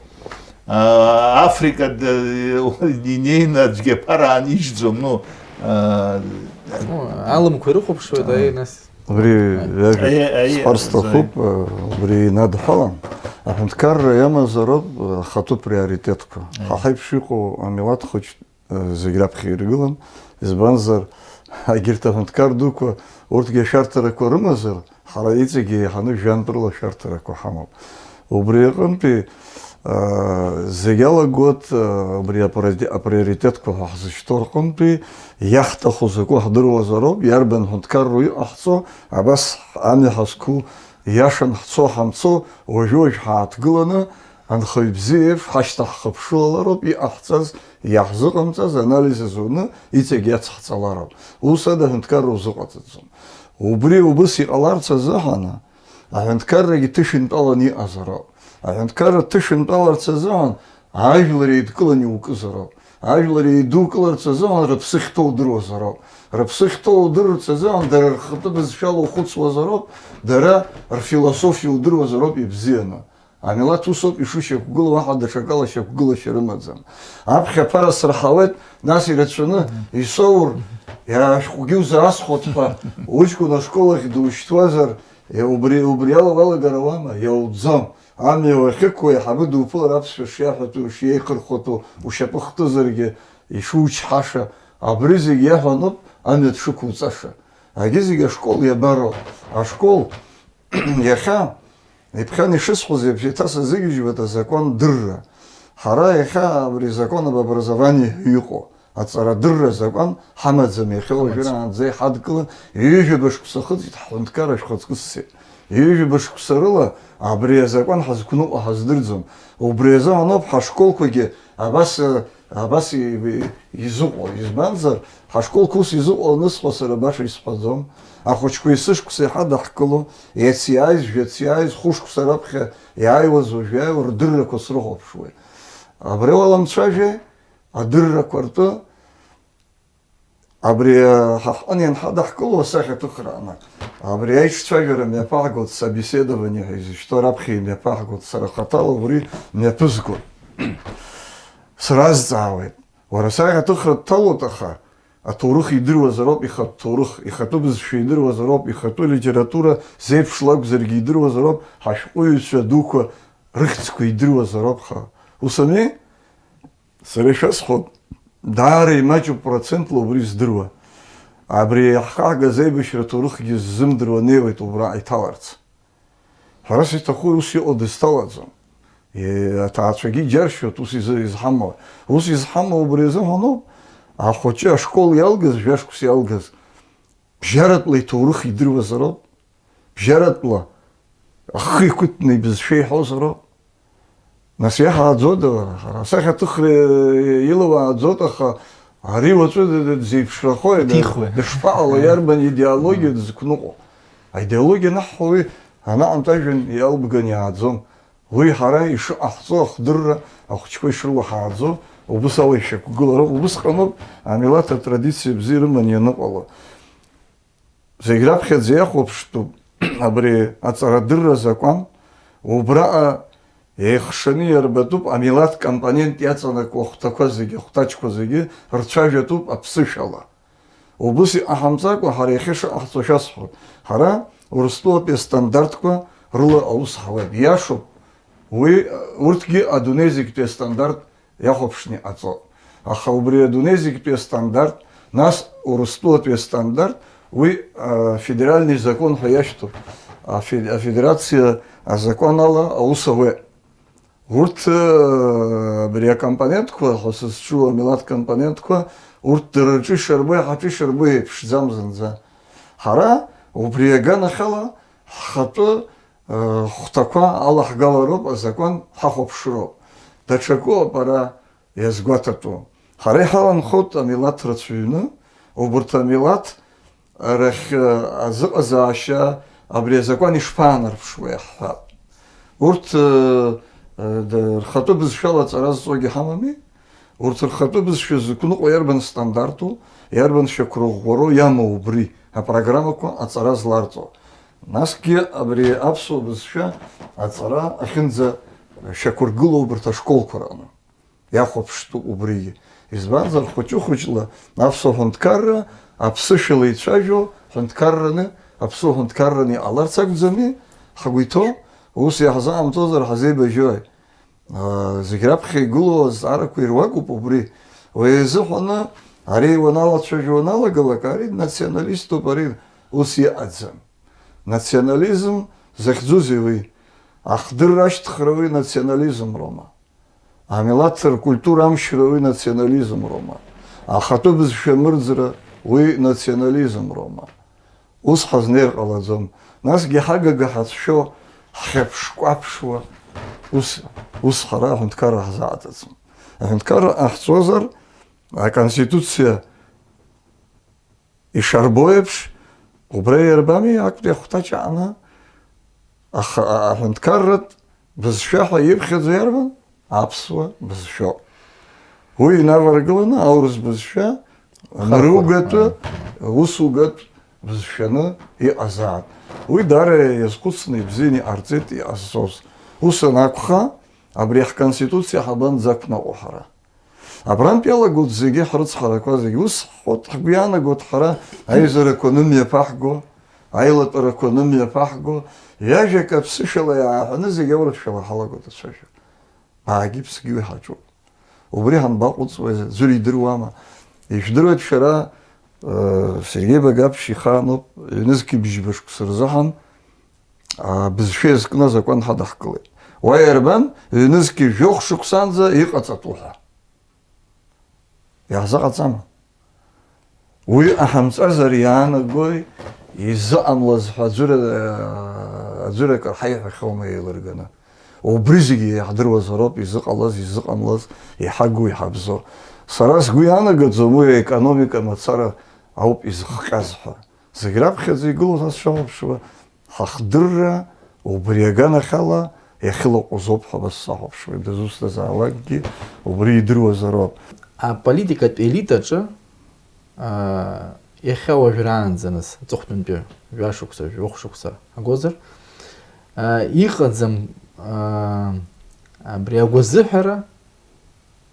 А, Африка д-, инеины аӡәгьы аԥара аанижьӡом, ну, а, Ну, алымқәа ирыхәаԥшуеит, аи, нас. Убри Аи. иажәа Аи, аи, сҳәар аи, сҭахуп, аи. Убри инадҳәалан. Аҳәынҭқарра иамазароуп ахатәы приоритетқәа. Аи. Ҳа ҳаиԥш иҟоу амилаҭ хәыҷ, э, зегь раԥхьа иргылан. Избанзар, егьырҭ аҳәынҭқар дуқәа урҭгьы ашәарҭарақәа рымазар, ҳара иҵегьы еиҳаны жәантә рыла ашәарҭарақәа ҳамоуп. Убри аҟынтәи, а, зегь алагоит, а, убри апри-, априоритетқәа ҳәа ҳзышьҭоу рҟынтәи иаҳҭаху закәу ҳдыруазароуп, иарбан ҳәынҭқарроу иҟаҳҵо, абас амҩа ҳазқәу иашан ҳцо ҳамцо, уажәы-уажә ҳааҭгыланы, анхаҩ бзиа еиԥш ҳашьҭа ҳхыԥшылалароуп, иҟаҳҵаз, иаҳзыҟамҵаз анализ азуны иҵегь иацҳҵалароуп. Ус ада ҳәынҭқарра узыҟаҵаӡом. Убри убыс иҟаларц азыҳәан, аҳәынҭқаррагьы ҭышәынтәалан иҟазароуп. Аҳәынҭқарра ҭышәынтәаларц азыҳәан ажәлар еидкылан иукызароуп. Ажәлар еидукыларц азыҳәан рыԥсы ахьҭоу удыруазароуп. Рыԥсы ахьҭоу удырырц азыҳәан дара рхатәы бызшәала ухәыцуазароуп, дара рфилософиа удыруазароуп ибзианы. Амилаҭ усоуп ишышьақәгылоу, уаҳа даҽакала шьақәгылашьа рымаӡам. Аԥхьа аԥара сырҳауеит, нас ирацәаны исоур, иара ашәҟәгьы узаасхәоит ҳәа, уҷкәын ашкол ахь душьҭуазар, иа-, убри, убриала уалагар ауама? Иауӡом. Амҩа уахьықәу, аиҳабы дуԥылар аԥсшәа шиаҳәатәу, шиеихырхәатәу ушьапы хтызаргьы, ишучҳаша, абри зегь иаҳәаноуп амҩа дшықәуҵаша. Агьы зегь ашкол иабароу? Ашкол иахьа Иԥхьан ишысҳәоз еиԥш, еиҭа сазыгьежьуеит азакәан дырра. Ҳара иахьа абри закон об образовании ҳәа иҟоу аҵарадырра азакәан ҳамаӡам, иахьа уажәраанӡа иҳадкылан, ҩажәаба шықәса ахыҵит ҳҳәынҭқарра ашәхаҵкы ссир. Ҩажәаба шықәса рыла абри азакәан ҳазқәныҟәо ҳаздырӡом. Убри азыҳәаноуп ҳашколқәагьы абас, э, Абас и-, и-, изыҟоу, избанзар, ҳашколқәа ус изыҟоу анысҳәа, сара баша исҳәаӡом. Ахәыҷқәа есышықәса иҳадаҳкыло, иац иааиз, жәац иааиз, хәышықәса раԥхьа иааиуаз, уажә иааиуа рдыррақәа срыхәаԥшуеит. Абри уаламцәажәеи, адыррақәа ртәы, абри, а, ҳа ҳҟны ианҳадаҳкыло асахьаҭыхрааны, абри аиҿцәажәара мҩаԥаҳгоит, собеседование ҳәа изышьҭоу раԥхьа имҩаԥаҳгоит, сара хаҭала убри мҩаԥызгоит. Сразҵаауеит, уара асахьаҭыхра дҭалоит, аха аҭоурых идыруазароуп ихатә ҭоурых, ихатәы бызшәа идыруазароуп, ихатәы литература зеиԥшла акәзаргьы идыруазароуп, ҳашәҟәыҩҩцәа дуқәа рыхьӡқәа идыруазароуп, аха ус ами? Сара ишәасҳәап, даара имаҷуп процентла убри здыруа. Абри иаҳхаагаз аибашьра ҭоурыхгьы ззымдыруа неиуеит убра иҭаларц. Ҳәарас иҭаху ус иҟоу дызҭалаӡом. Е, аҭаацәагьы иџьаршьоит ус изы-, изҳамоу. Ус изҳамоу убри азыҳәаноуп, ахәыҷы ашкол иалгаз, жәашықәс иалгаз, бжьаратәла иҭоурых идыруазароуп. Бжьаратәла ахы иқәыҭны ибызшәа иҳәозароуп. Нас иаҳааӡода, ҳара асахьаҭыхра илауааӡоит, аха ари уаҵәы д-, д-, дзеиԥшрахои, д-, Иҭихуеи? Дышԥаҟалои, иарбан идеологиа дызқәныҟәо? Аидеологиа анаҳҳәо уи анаҟәантә ажәҩан иалбган иааӡом. Уи ҳара ишыҟаҳҵо ахдырра, ахәыҷқәа ишрылаҳааӡо, убыс ала ишьақәгылароуп, убысҟаноуп амилаҭ атрадициа бзиа ирыманы ианыҟало. Зегь раԥхьаӡа иахәаԥштәуп абри аҵарадырра азакәан, убраҟа еихшаны иарбатәуп амилаҭ компонент иаҵанакуа ахәҭақәа зегьы, ахәҭаҷқәа зегьы рцәажәатәуп аԥсышәала. Убыс иҟаҳамҵакәа ҳара иахьа шыҟаҳҵо шәасҳәоит. Ҳара Урыстәылатәи астандартқәа рыла аус ҳауеит. Иашоуп, уи, урҭгьы адунеи зегьтәи астандарт иахәаԥшны иҟаҵоуп. Аха убри адунеи зегьтәи астандарт, нас Урыстәылатәи астандарт, уи, а, федеральный закон ҳәа иашьҭоуп. Афе-, афедерациа азакәан ала аус ауеит. Урҭ, а, абри акомпонентқәа ҳәа сызҿу, амилаҭ компонентқәа, урҭ дара рҿы ишарбо, ҳаҿы ишарбо еиԥшӡам зынӡа. Ҳара убри аганахьала ҳхатәы, а, хәҭақәа алаҳгалароуп, азакәан ҳахәаԥшроуп. Даҽакоуп ара иазгәаҭатәу. Ҳара иҳаланхоит амилаҭ рацәаҩны, убарҭ амилаҭ рахь, э, азыҟазаашьа абри азакәан ишԥаанарԥшуеи ҳҳәап. Урҭ, э, э, д-, рхатәы бызшәала аҵара зҵогьы ҳамами? Урҭ рхатәы бызшәа зықәныҟәо иарбан стандарту, иарбан шьақәырӷәӷәароу иамоу убри апрограммақәа аҵара зларҵо? Насгьы абри аԥсуа бызшәа аҵара ахьынӡа шьақәыргылоу убарҭ ашколқәа рҟны. Иахәаԥштәуп убригьы. Избанзар, хәыҷы-хәыҷла аԥсуа ҳәынҭқарра аԥсышәала ицәажәо ҳәынҭқарраны, аԥсуа ҳәынҭқарраны иҟаларц акәӡами ҳгәы иҭоу? Ус иаҳзаҟамҵозар ҳазеибажьои? Аа, зегь раԥхьа игылоу азҵаарақәа ируакуп убри. Уи азыҳәаны ари уаналацәажәо уаналагалак, ари националиступ, ари ус иҟаӡам. Национализм захьӡузеи уи? Ахдырра ашьҭыхра уи национализмроума? Амилаҭ ркультура амшьра уи национализмроума? Ахатәы бызшәа амырӡра уи национализмроума? Ус ҳазнеир ҟалаӡом. Насгьы ҳагага ҳацәшәо, ҳхьаԥш-кәаԥшуа, ус, ус ҳара аҳәынҭқарра ҳзааӡаӡом. Аҳәынҭқарра ҟаҳҵозар, аконституциа ишарбо еиԥш, убра иарбами актәи ахәҭаҷ аҟны, аха, а-, аҳәынҭқарратә бызшәа ҳәа иԥхьаӡо иарбан? Аԥсуа бызшәоуп. Уи инаваргыланы аурыс бызшәа Хархәа. Мыругатәы, усугатә бызшәаны иҟазаап. Уи даара иазхәыцны ибзианы иҟарҵеит иҟазҵоз. Ус анакәха, абри ҳконституциа ҳабанӡақәнаҟәо ҳара? Абрантә иалагоит зегьы ҳрыцҳарақәа зегьы. Ус ҳҳәоит, ҳгәы иаанагоит ҳара аизарақәа анымҩаԥаҳго, аилатәарақәа анымҩаԥаҳго, ҩажәак аԥсышәала иааҳәаны зегьы аурысшәала ҳалагоит ацәажәара. Баагьы ԥсгьы уи ҳаҿуп. Убри ҳанбаҟәыҵуеи, аӡәыр идыруама? Ижәдыруеит шәара, э, Сергеи Багаԥшь ихаануп, ҩнызқьи бжьба шықәса рзыҳәан, а, бызшәа иазкны азакәан ҳадаҳкылеит. Уа иарбан, ҩнызқьи жәохә шықәсанӡа иҟаҵатәу ҳәа? Иаҳзыҟаҵама? Уи ҟаҳамҵазар иаанагои, изыҟамлаз ҳәа аӡәыр-, аӡәыр акыр ҳаиҳәахьоума еилырганы? Убри зегьы иаҳдыруазароуп изыҟалаз, изыҟамлаз, иҳагу, иҳабзоу. Сара сгәы иаанагаӡом уи аекономика мацара ауп изыхҟьаз ҳәа. Зегь раԥхьаӡа игылоуп ас шәахәаԥшуа, ҳахдырра убри аганахьала иахьылаҟәызоуп ҳәа абас сахәаԥшуеит, дызусҭазаалакгьы убри идыруазароуп. Аполитикатә елитаҿы, аа, иахьа уажәраанӡа, нас, аҵыхәтәантәи жәашықәса, жәохә шықәса агозар, аа, иҟаӡам, аа, абри агәазыҳәара,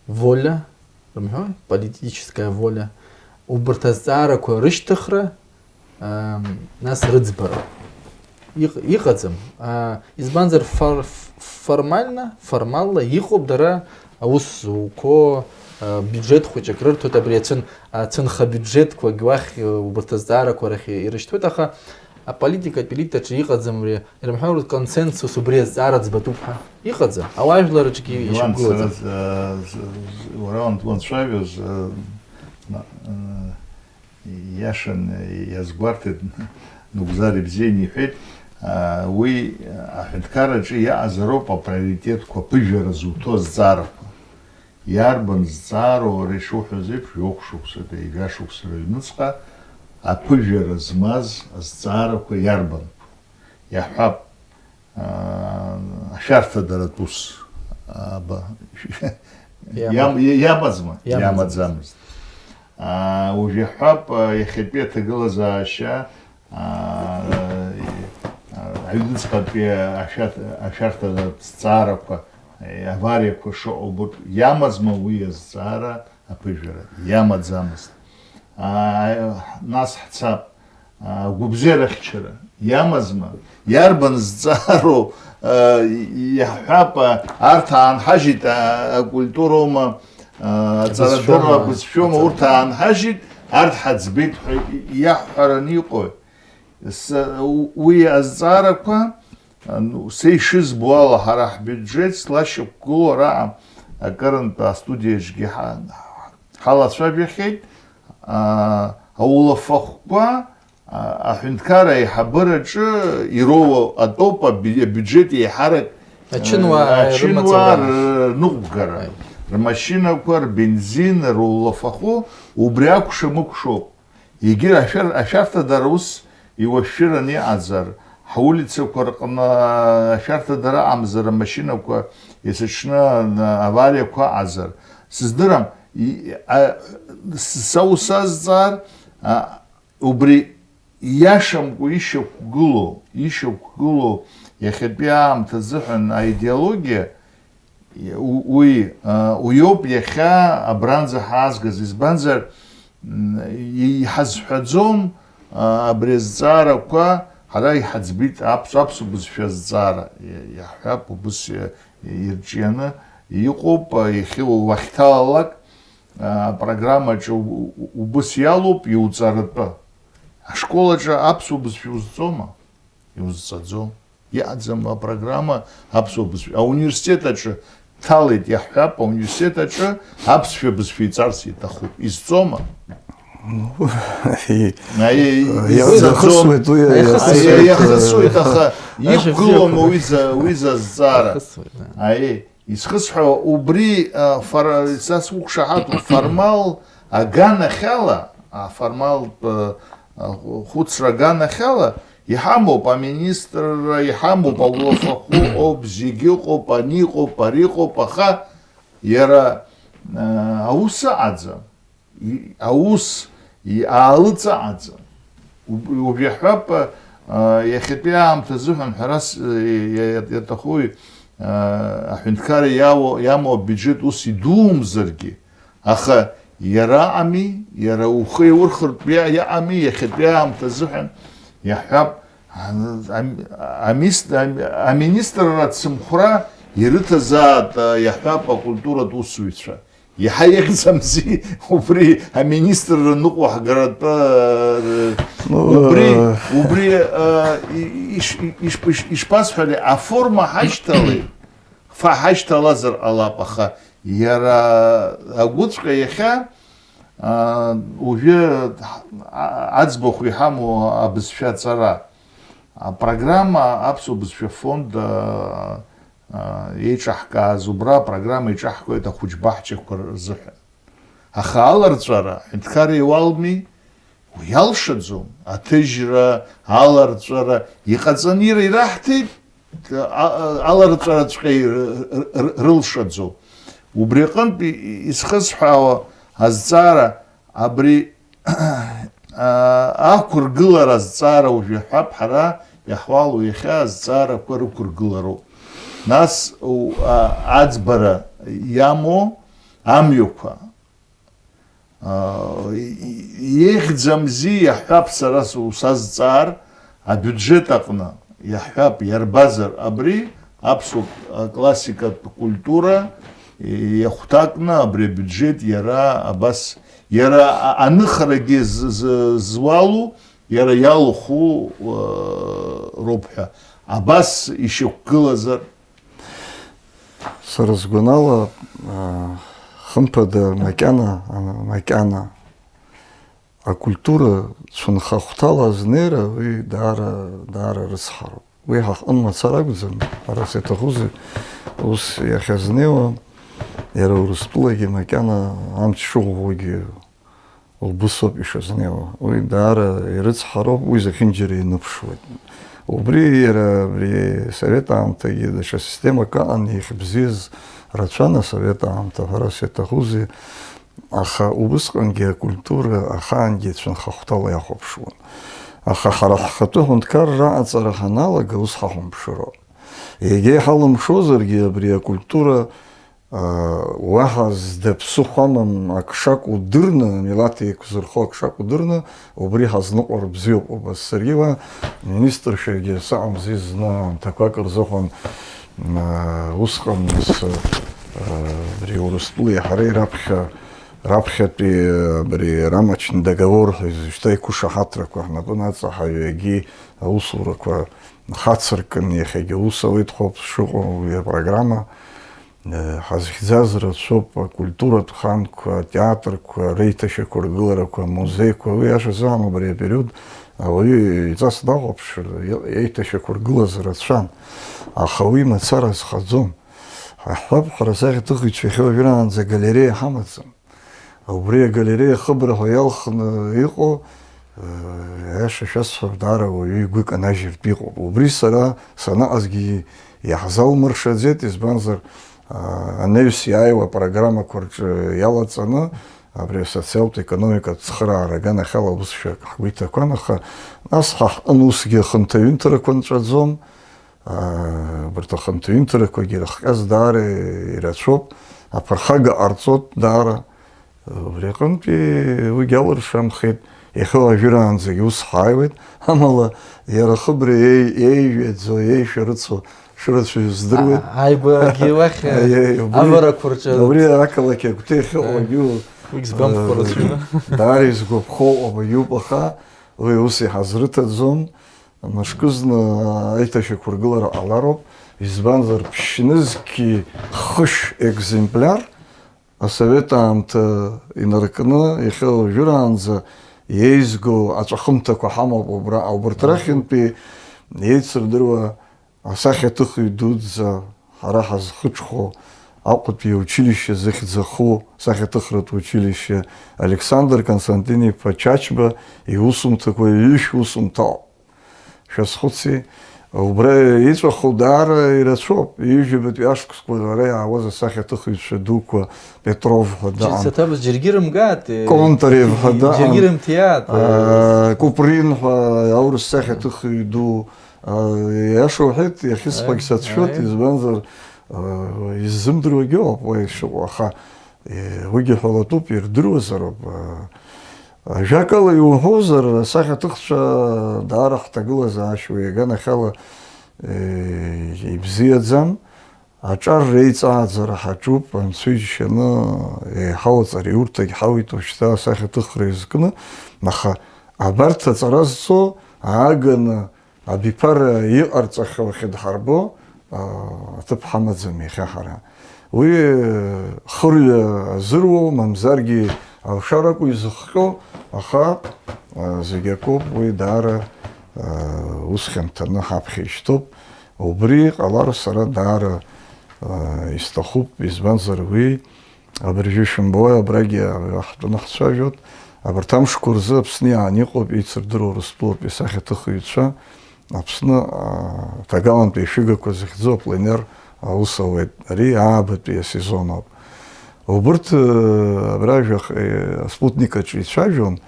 воля рымҳәои, политическая воля, убарҭ азҵаарақәа рышьҭыхра, аа, нас рыӡбара. Иҟ-, иҟаӡам. Аа, избанзар, фор-, формально, формалла иҟоуп дара аус зуқәо, аа, биуџьет хәыҷык рырҭоит, абри ацәын-, ацәынха биуџьетқәагь уахь, убарҭ азҵаарақәа рахь ирышьҭуеит, аха аполитикатә елитаҿы иҟаӡам абри, ирымҳәои, урҭ консенсус убри азҵаара ӡбатәуп ҳәа? Иҟаӡам. Ауаажәлараҿгьы Леуанти, ишьақәгылаӡам. Сара, э, з-, з-, уара уан-, уанцәажәоз, э, на-, э, иашан, э, иазгәарҭеит, Нугзар ибзианы иҳәеит, э, уи, э, аҳәынҭқарраҿы иаҟазароуп априоритетқәа, аԥыжәара зуҭо азҵаарақәа. Иарбан зҵаароу ара ишуҳәаз еиԥш, жәохә шықәса, жәа шықәса рыҩныҵҟа аԥыжәара змаз азҵаарақәа иарбан? Иаҳҳәап, аа, ашәарҭадаратә ус, аба, Иама-, иам-, иамазма? Иамаӡамызт. Иамаӡамызт. Аа, уажә иаҳҳәап, а, иахьатәи аҭагылазаашьа, аа, аҩныҵҟатәи ашәарҭ-, ашәарҭадаратә зҵаарақәа, авариақәа шыҟоу убырҭ иамазма уи азҵаара аԥыжәара? Иамаӡамызт. Аа, нас ҳцап. Агәабзиарахьчара иамазма? Иарбан зҵаароу, а, иаҳҳәап, а, арҭ аанҳажьит, а, акультуроума, а, аҵарадырра, абызшәоума, абызшәоума, урҭ аанҳажьит, арҭ ҳаӡбеит ҳәа иаҳҳәараны иҟои? Са, у-, уи азҵаарақәа, а, ну, са ишызбо ала, ҳара ҳбиуџьет злашьақәгылоу араҟа акырынтә астудиаҿгьы ҳа-, ҳалацәажәахьеит, а, аулафахәқәа, а, аҳәынҭқарра аиҳабыраҿы ироуа атәоуп аби-, абиуџьет еиҳарак, Ачынуаа а, ачынуаа рымаҵ-, рныҟәгара, Аи. Рмашьынақәа, рбензин, рулафахәы, убри акәша-мыкәшоуп. Егьырҭ ашәар-, ашәарҭадара ус иуашәшәыраны иҟазар, ҳулицақәа рҟны ашәарҭадара аҟамзар, амашьынақәа есыҽны авариақәа ыҟазар, сыздырам, и-, а, с-, са ус азҵаар, а, Убри иашамкәа ишьақәгылоу, ишьақәгылоу иахьатәи аамҭа азыҳәан аидеологиа, у-, уи, а, уиоуп иахьа абранӡа ҳаазгаз. Избанзар, м, и-, иҳазҳәаӡом, а, абри азҵаарақәа ҳара иҳаӡбеит аԥсуа, аԥсуа бызшәа азҵаара. И-, иаҳҳәап, убыс и-, ирҿианы иҟоуп, а, иахьа уахьҭалалак, а, апрограммаҿы у-, у-, убыс иалоуп иуҵаратәы. Ашкол аҿы аԥсуа бызшәа узҵома? Иузҵаӡом. Иҟаӡам апрограмма аԥсуа бызшәа. Ауниверситет аҿы ҭалеит, иаҳҳәап, ауниверситет аҿы аԥсшәа бызшәа иҵарц иҭахуп. Изҵома? Ну, и-, Аиеи, и-, изҵаӡом. Иахысуеит уи, Аиеи, иахысуеит. Иахысуеит, аха Аиеи, иқәгылома иахысуеит. Уи за-, уи зазҵаара? Иахысуеит, да. Аиеи. Исхысҳәаауа, убри, а, фор-, са сгәы қәшаҳаҭуп, формал аганахьала, а, формалтә, а, а, хәыцра аганахьала, иҳамоуп аминистрра, иҳамоуп аулафахәы ыҟоуп, зегьы ыҟоуп, ани ыҟоуп, ари ыҟоуп, аха иара, а, аус ыҟаӡам. И-, аус и-, аалыҵаҟаҵан. Уб-, уажә иаҳҳәап, а, иахьатәи аамҭа азыҳәан ҳәарас, э, иа-, иа-, иаҭахуи, а, аҳәынҭқарра иауа-, иамоу абиуџьет ус идумзаргьы, аха иара аҟами, иара ухы иаурхыртә иа-, иаҟами, иахьатәи аамҭа азыҳәан иаҳҳәап, а, ам-, амис-, ам-, аминистрра ацымхәра ирыҭазаат, а, иаҳҳәап, акультуратә усзуҩцәа. Иаҳа ихьӡамзи убри аминистрра ныҟәо ҳгаратәы, э, Ну, убри, э, убри, э, и-, иш-, иш-, иш-, ишԥасҳәари, аформа ҳашьҭалеит, фа ҳашьҭалазар ҟалап, аха иара агәыҵәҟьа иахьа, а, уажәы ҳ-, а-, аӡбахә иҳамоу абызшәа аҵара, апрограмма аԥсуа бызшәа фонд, а, еиҿаҳкааз убра апрограмма еиҿаҳкуеит ахәыҷбаҳчақәа рзыҳәан. Аха аларҵәара аҳәынҭқарра иуалми, уи иалшаӡом. Аҭыжьра, аларҵәара иҟаҵаны ира-, ираҳҭеит, а-, а-, аларҵәараҵәҟьа ир-, р-, р-, рылшаӡом. Убри аҟынтә и-, и-, исхысҳәаауа азҵаара абри, а, ақәыргылара азҵаара уажә иаҳҳәап, ҳара иаҳуалу иахьа азҵаарақәа рықәыргылароуп. Нас у-, а, аӡбара иамоу амҩақәа, а, и-, и-, ихьӡ-мзи иаҳҳәап, сара с-, усазҵаар, абиуџьет аҟны иаҳҳәап, иарбазар абри аԥсуа классикатә культура иахәҭакны абри абиуџьет иара абас, иара а-, аныхарагьы з-, з-, зуалу, иара иалахәу, э, роуп ҳәа абас ишьақәгылазар. Сара сгәанала, а, хымԥада, макьана, а, макьана акультура цәынха-хәҭала азнеира, уи даара, даара рыцҳароуп. Уи ҳаҟны мацара акәӡам, ҳара сеиҭахузеи ус иахьазнеиуа, иара Урыстәылагьы макьана амч шыӷәӷәогьы убыс ауп ишазнеиуа. Уи даара ирыцҳароуп, уи зехьынџьара иныԥшуеит. Убри иара абри асовет аамҭагьы даҽа системак аҟан, ихьбзиаз рацәан асовет аамҭа, ҳәарас иаҭахузеи, аха убысҟангьы акультура ахаангьы цәынха-хәҭала иахәаԥшуан. Аха ҳара ҳхатәы ҳәынҭқарра аҟаҵара ҳаналага, ус ҳахәаԥшроуп. Егьа иҳалымшозаргьы, абри акультура уаҳа зда ԥсыхәа амам, ак шакәу дырны, амилаҭ еиқәзырхо ак шакәу дырны, убри ҳазныҟәар бзиоуп. Убас саргьы уа министршәагьы саҟамзи зны аамҭақәак рзыҳәан, а, усҟан нас, а, абри Урыстәылеи ҳареи раԥхьа, раԥхьатәи абри рамочный договор ҳәа изышьҭа иқәышаҳаҭрақәа ҳнапы наҵаҳаҩ, егьи аусурақәа хацыркын, иахьагьы аус ауеит ҳәоуп шыҟоу уи апрограмма. Ҳазхьӡаз рацәоуп, акультуратә ханқәа, атеатрқәа, реиҭашьақәыргыларақәа, амузеиқәа, уи ашәа азыҳәан убри апериод ауаҩы иҵас дахәаԥшыр, еиҭашьақәыргылаз рацәан, аха уи мацара зхаӡом. Ҳаҳҳәап, ҳара асахьаҭыхыҩцәа иахьа уажәраанӡа агалереиа ҳамаӡам. Убри агалереиа ахыбра ҳәа иалхны иҟоу, э, аиаша шәасҳәап, даара уаҩы игәы канажьыртә иҟоуп. Убри сара санаҟазгьы иаҳзалмыршаӡеит, избанзар, а, анаҩс иааиуа апрограммақәа рҿы иалаҵаны абри асоциалтә економикатә цхыраара аганахьала аусшәа ҳгәы иҭақәан, аха нас ҳа ҳҟын усгьы ахынҭаҩынҭрақәа нҵәаӡом. Аа, убарҭ ахынҭаҩынҭрақәагьы ирыхҟьаз даара ирацәоуп, аԥырхага ҟарҵоит даара. Убри аҟынтәи уигьы алыршамхеит, иахьа уажәраанӡагьы ус ҳааиуеит, амала иара ахыбра еи-, еижәаӡо, еишәарыцо шырацәаҩу здыруеит. А-, ааигәагьы уахь, Аиеи, убри, аварақәа рҿы убри ақалақь агәҭа иахьыҟоу, аиеи, уигь збамхәа, э, рацәаны, даара изгәаԥхо ауаҩуп, аха уи ус иҳазрыҭаӡом. Мышкызны аиҭашьақәыргылара ҟалароуп, избанзар, ԥшьнызқьи хышә екземпляр асовет аамҭа инаркны, иахьа уажәраанӡа еизго аҵәахымҭақәа ҳамоуп убра, убарҭ рахьынтәи еицырдыруа асахьаҭыхҩы дуӡӡа ҳара ҳазхыҽхәо Аҟәатәи аучилишьче зыхьӡ аху асахьаҭыхратә училишьче Александр Константин-иԥа Чачба иусумҭақәа ҩышә усумҭоуп. Шәазхәыци, убра иҵәаху даара ирацәоуп, ҩажәабатәи ашықәсқәа ара иаауаз асахьаҭыхыҩцәа дуқәа, Петров ҳәа даҟан, Саҭабыз џьаргьы рымгааит, э, Контарев ҳәа даҟан, џьаргьы рымҭиааит, э, э, Куприн ҳәа аурыс сахьаҭыхыҩ ду, э, иаша уҳәеит, иахьысҳәагь, аи, сацәшәоит, аи, избанзар, э, иззымдыруагьы ыҟоуп уа ишыҟоу, аха, э, уигьы ҳәалатәуп, ирдыруазароуп, э, Ажәакала иуҳәозар, асахьаҭыхцәа даара ҳҭагылазаашьа уи аганахьала, э, ибзиаӡам. Аҿар реиҵааӡара ҳаҿуп, анцәа иџьшьаны еиҳау аҵараиурҭагь ҳауит уажәшьҭа асахьаҭыхра иазкны, аха абарҭ аҵара зҵо ааганы Абиԥара иҟарҵахьоу ахьыдҳарбо, аа, аҭыԥ ҳамаӡам иахьа ҳара. Уи, э, хырҩа азыруоу, мамзаргьы алшара акәу изыхҟьо, аха, аа, зегь акоуп, уи даара, аа, ус хьанҭаны ҳаԥхьа ишьҭоуп. Убри ҟалар сара даара, Исҭахуп, избанзар уи абыржәы ишәымбои, абрагьы ҳтәаны ҳцәажәоит. Абарҭ амшқәа рзы Аԥсны иааны иҟоуп еицырдыруа Урыстәылатәи асахьаҭыхҩцәа, Аԥсны аҭагалантәи ашәыгақәа зыхьӡу апленер аус ауеит. Ари аабатәи асезон ауп. Убырҭ абра жәах-, аспутник аҿы ицәажәон,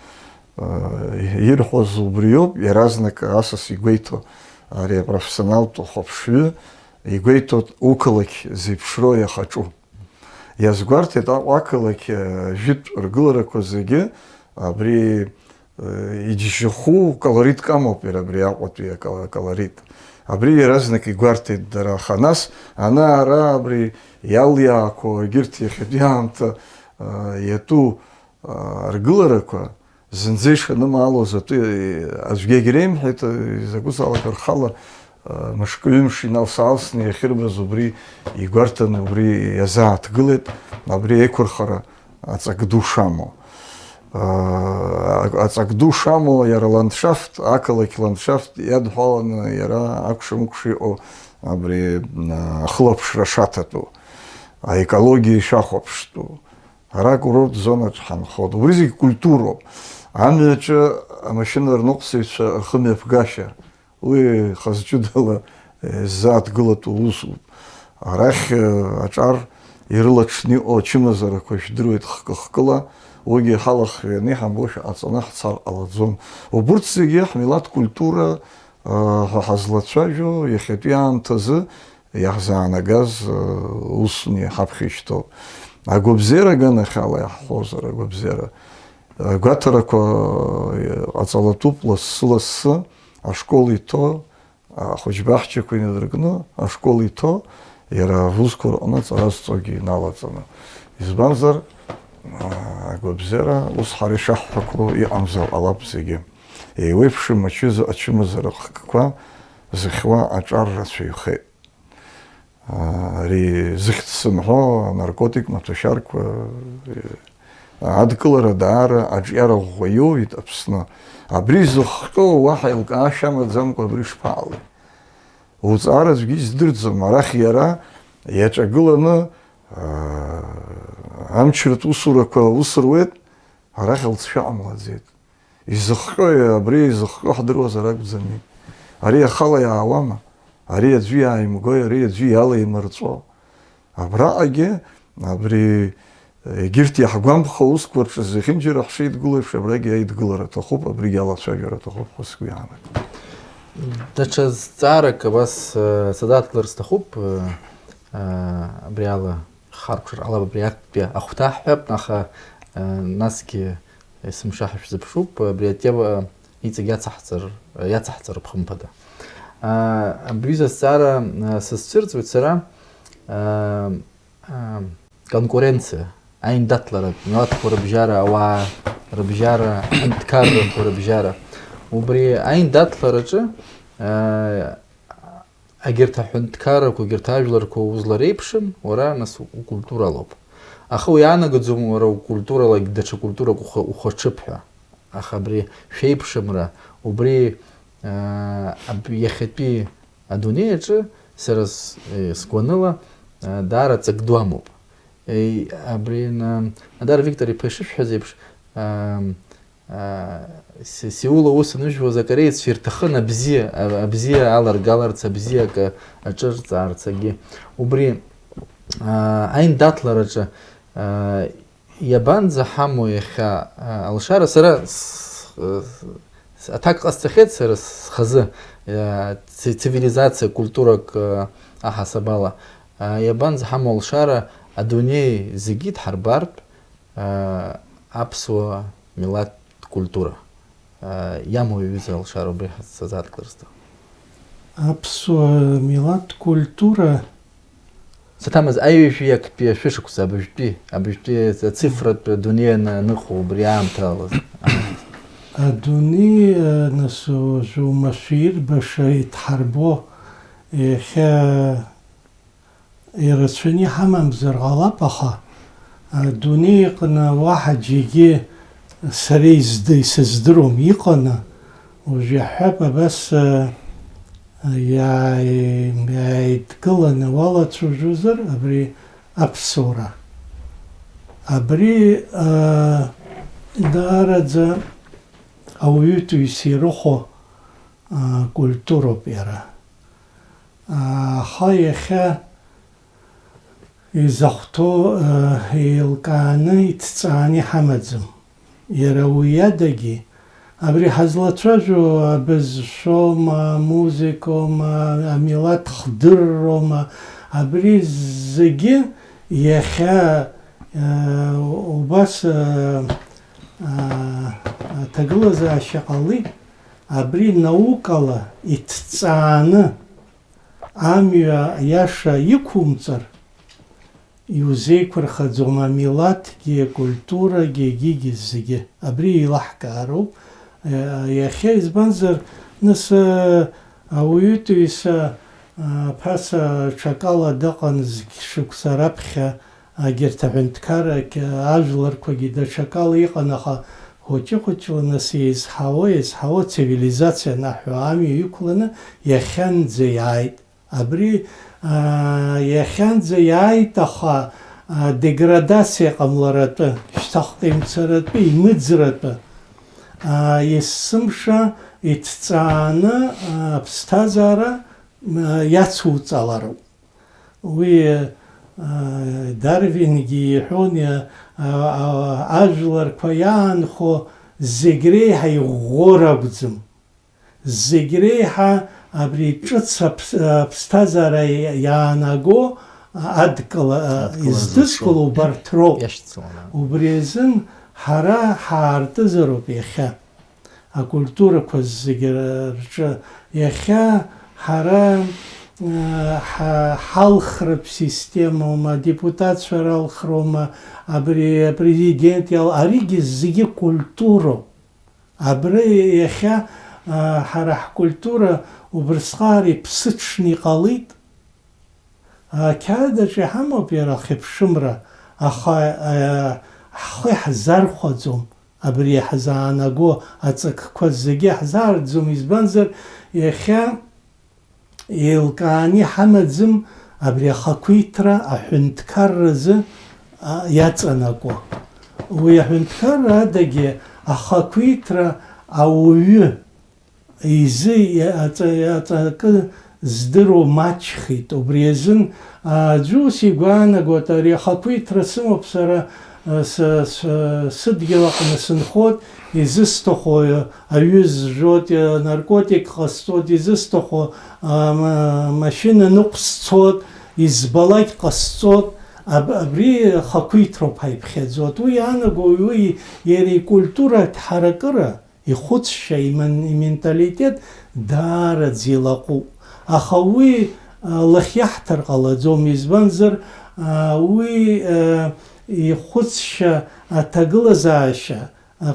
ирҳәоз убриоуп, иаразнак асас игәеиҭо, ари апрофессионалтә хәаԥшҩы игәеиҭоит уқалақь зеиԥшроу иахаҿу. Иазгәарҭеит Аҟәа ақалақь, э, жәытә ргыларақәа зегьы абри, э, иџьшьахәу колоритк амоуп иара абри Аҟәатәи аколорит. Абри иаразнак игәарҭеит дара, аха нас ана-ара абри иалиаақәоу егьырҭ иахьатәи аамҭа, э, иатәу, э, ргыларақәа зынӡа ишанымаалоз атәы аӡәгьы егьреимҳәеит, изакәызаалак рхала, э, мышкы-ҩымш иналс-аалсны иахьырбаз убри игәарҭаны убри иазааҭгылеит, абри аиқәырхара аҵак ду шамоу. Э, аҵак ду шамоу иара аландшафт, ақалақь ландшафт иадҳәаланы иара акәша-мыкәша иҟоу абри, э, ахылаԥшра шаҭатәу, аекологиа ишахәаԥштәу. Ара акурорт зонаҿ ҳанхоит. Убри зегь культуроуп. Амҩаҿы амашьына рныҟәцаҩцәа рхымҩаԥгашьа, уи хаз ҷыдала, э, ззааҭгылатәу усуп. Арахь, э, аҿар ирылаҽны иҟоу ачымазарақәа жәдыруеит хкы-хкыла, уигьы ҳалахҩаны иҳамбошәа ҟаҵаны ҳцар ҟалаӡом. Убырҭ зегьы ҳмилаҭ культура, э, ҳәа ҳазлацәажәо иахьатәи аамҭазы иаҳзаанагаз, э, усны ҳаԥхьа ишьҭоуп. Агәабзиара аганахьала иаҳҳәозар, агәабзиара, э, гәаҭарақәа, э, ҟаҵалатәуп лассы-лассы ашкол иҭо, ахәыҷбаҳчақәа инадыркны ашкол иҭо, иара авузқәа рҟны аҵара зҵогьы иналаҵаны. Избанзар, э, агәабзиара ус ҳара ишаҳҳәақәо иҟамзар ҟалап зегьы. Еиуеиԥшым ачыза-, ачымазара хкқәа зыхьуа аҿар рацәаҩхеит. Ари зыхьӡ сымҳәо анаркотик маҭәашьарқәа, адкылара даара аҿиара ӷәӷәа иоуеит Аԥсны. Абри зыхҟьо уаҳа еилкаашьа амаӡамкәа абри шԥаҟалеи? Уҵаара аӡәгьы издырӡом, арахь иара иаҿагыланы, аа, амчратә усурақәа аус руеит, арахь лҵшәа ҟамлаӡеит. Изыхҟьои, абри изыхҟьо ҳдыруазар акәӡами? Ари ахала иаауама? Ари аӡәы иааимгои, ари аӡәы иалаимырҵәо? Абраҟагьы, абри, егьырҭ иаҳгәамԥхо аусқәа рҿы зехьынџьара ҳшеидгыло еиԥш, абрагьы аидгылара аҭахуп, абригьы алацәажәара аҭахуп ҳәа сгәы иаанагоит. Даҽа зҵаарак абас, э, сазааҭгылар сҭахуп, э, э, абри ала Харкәшар ҟалап, абри актәи ахәҭа ҳҳәап, аха, э, насгьы есымша ҳашәзыԥшуп, абри атема иҵегь иацаҳҵар, иацаҳҵароуп, хымԥада. А, абри изы азҵаара, а, сызцәырҵуеит сара, а, а, конкуренциа, аиндаҭлара, милаҭқәа рыбжьара, ауаа рыбжьара, аҳәынҭқаррақәа рыбжьара. Убри аиндаҭлараҿы, а, Егьырҭ аҳәынҭқаррақәа, егьырҭ ажәларқәа узлареиԥшым, уара, нас, укультуралоуп. Аха уи иаанагаӡом, уара укультурала даҽа культурак ухы-, ухәаҽып ҳәа. Аха абри шәеиԥшымра, убри, аа, аб-, иахьатәи адунеи аҿы сара с-, е, сгәаныла, аа, даара ҵак ду амоуп. Е, абри, на-, Надар Виктор-иԥа ишышәҳәаз еиԥш, аа, Аа, Се-, Сеул аус аныжәуаз акорееццәа ирҭахын абзиа, а-, абзиа аларгаларц, абзиа акы аҿырҵаарц, акгьы. Убри, аа, аиндаҭлараҿы, аа, иабанӡаҳамоу иахьа, аа, алшара? Сара с-, с-, аҭак ҟасҵахьеит сара схазы, аа, ци-, цивилизациа, культурак, аа, аҳасабала. Аа, иабанӡаҳамоу алшара, адунеи зегьы дҳарбартә, аа, аԥсуа милаҭ культура, аа, иамоу иҩыза алшара убри ҳазцазааҭ Кырсҭа. Аԥсуа милаҭ культура. Саҭамыз, аҩажәи актәи ашәышықәса, абыжәтәи, абыжәтәи ацифратә дунеи аны-, аныҟоу убри аамҭалаз. Адунеи, э, нас уажәы уамашәа ирбаша идҳарбо, иахьа ирацәаны иҳамамзар ҟалап, аха адунеи аҟны уаҳа џьаргьы сара изды-, исыздыруам. Иҟаны, уажә иаҳҳәап, абас, а, Иааи-, иааидкыланы уалацәажәозар, абри аԥсуара. Абри, аа, даараӡа ауаҩытәыҩса ирыхәо, аа, культуроуп иара. Аха иахьа изахәҭоу, аа, еилкааны, иҭҵааны иҳамаӡам. Иара уи адагьы, абри ҳазлацәажәо абызшәоума, амузыкоума, амилаҭ хдырроума, абри зегьы иахьа, э, убас, э, э, аҭагылазаашьа ҟалеит, абри наукала иҭҵааны амҩа иаша иқәумҵар, иузеиқәырхаӡом амилаҭгьы, акультурагьы, егьигьы зегьы. Абри еилаҳкаароуп. Иахьа, избанзар, нас, ауаҩытәыҩса ԥаса ҽакала дыҟан, зқь шықәса раԥхьа егьырҭ аҳәынҭқаррақь-, ажәларқәагьы даҽакала иҟан, аха хәыҷы-хәыҷла нас еизҳауа, еизҳауа цивилизациа анаҳәо амҩа иқәланы иахьанӡа иааит. Абри, аа, иахьанӡа иааит, аха, аа, деградациа ҟамларатәы, шьҭахьҟа имцаратәы, имыӡратәы, аа, есымша иҭҵааны, аа, аԥсҭазаара, аа, иацуҵалароуп. Уи, аа, Дарвингьы иҳәон, иа-, аа, аа, ажәларқәа иаанхо зегь реиҳа иӷәӷәо ракәӡам. Зегь реиҳа абри ҿыц аԥс-, аԥсҭазаара иаанаго адкыл, а, Адкыл издызкыло азы убарҭ роуп. Иашьцыланы. Убри азын ҳара ҳаартызароуп иахьа. Акультурақәа зегьы рҿы иахьа ҳара, а, ҳа-, ҳалхратә системоума, адепутатцәа ралхроума, абри апрезидент иал-, аригьы зегьы культуроуп. Абри иахьа, а, ҳара ҳкультура убрысҟар иԥсыҽны иҟалеит. Ақьаад аҿы иҳамоуп иара ахьыԥшымра, аха, а, ҳхы иаҳзархәаӡом, абри иаҳзаанаго аҵакқәа зегьы иаҳзаарӡом, избанзар, иахьа еилкааны иҳамаӡам абри ахақәиҭра аҳәынҭқарразы, а, иаҵанакуа. Уи аҳәынҭқарра адагьы ахақәиҭра ауаҩы изы иаҵа-, иаҵакы здыруа маҷхеит. Убри азын, а, аӡәы ус игәаанагоит, ари ахақәиҭра сымоуп сара, а, с-, с-, сыдгьыл аҟны сынхоит, изысҭаху аҩы зжәоит, наркотик ҟасҵоит, изысҭаху, а, ма-, машьына ныҟәсцоит, избалак ҟасҵоит, аб-, абри ахақәиҭроуп ҳаиԥхьаӡоит. Уи иаанаго уи иара икультура ҳаракыра, ихәыцшьа, иман-, именталитет даараӡа илаҟәуп. Аха уи, а, лахьиаҳҭар ҟалаӡом, избанзар, а, уи, а, ихәыцшьа аҭагылазаашьа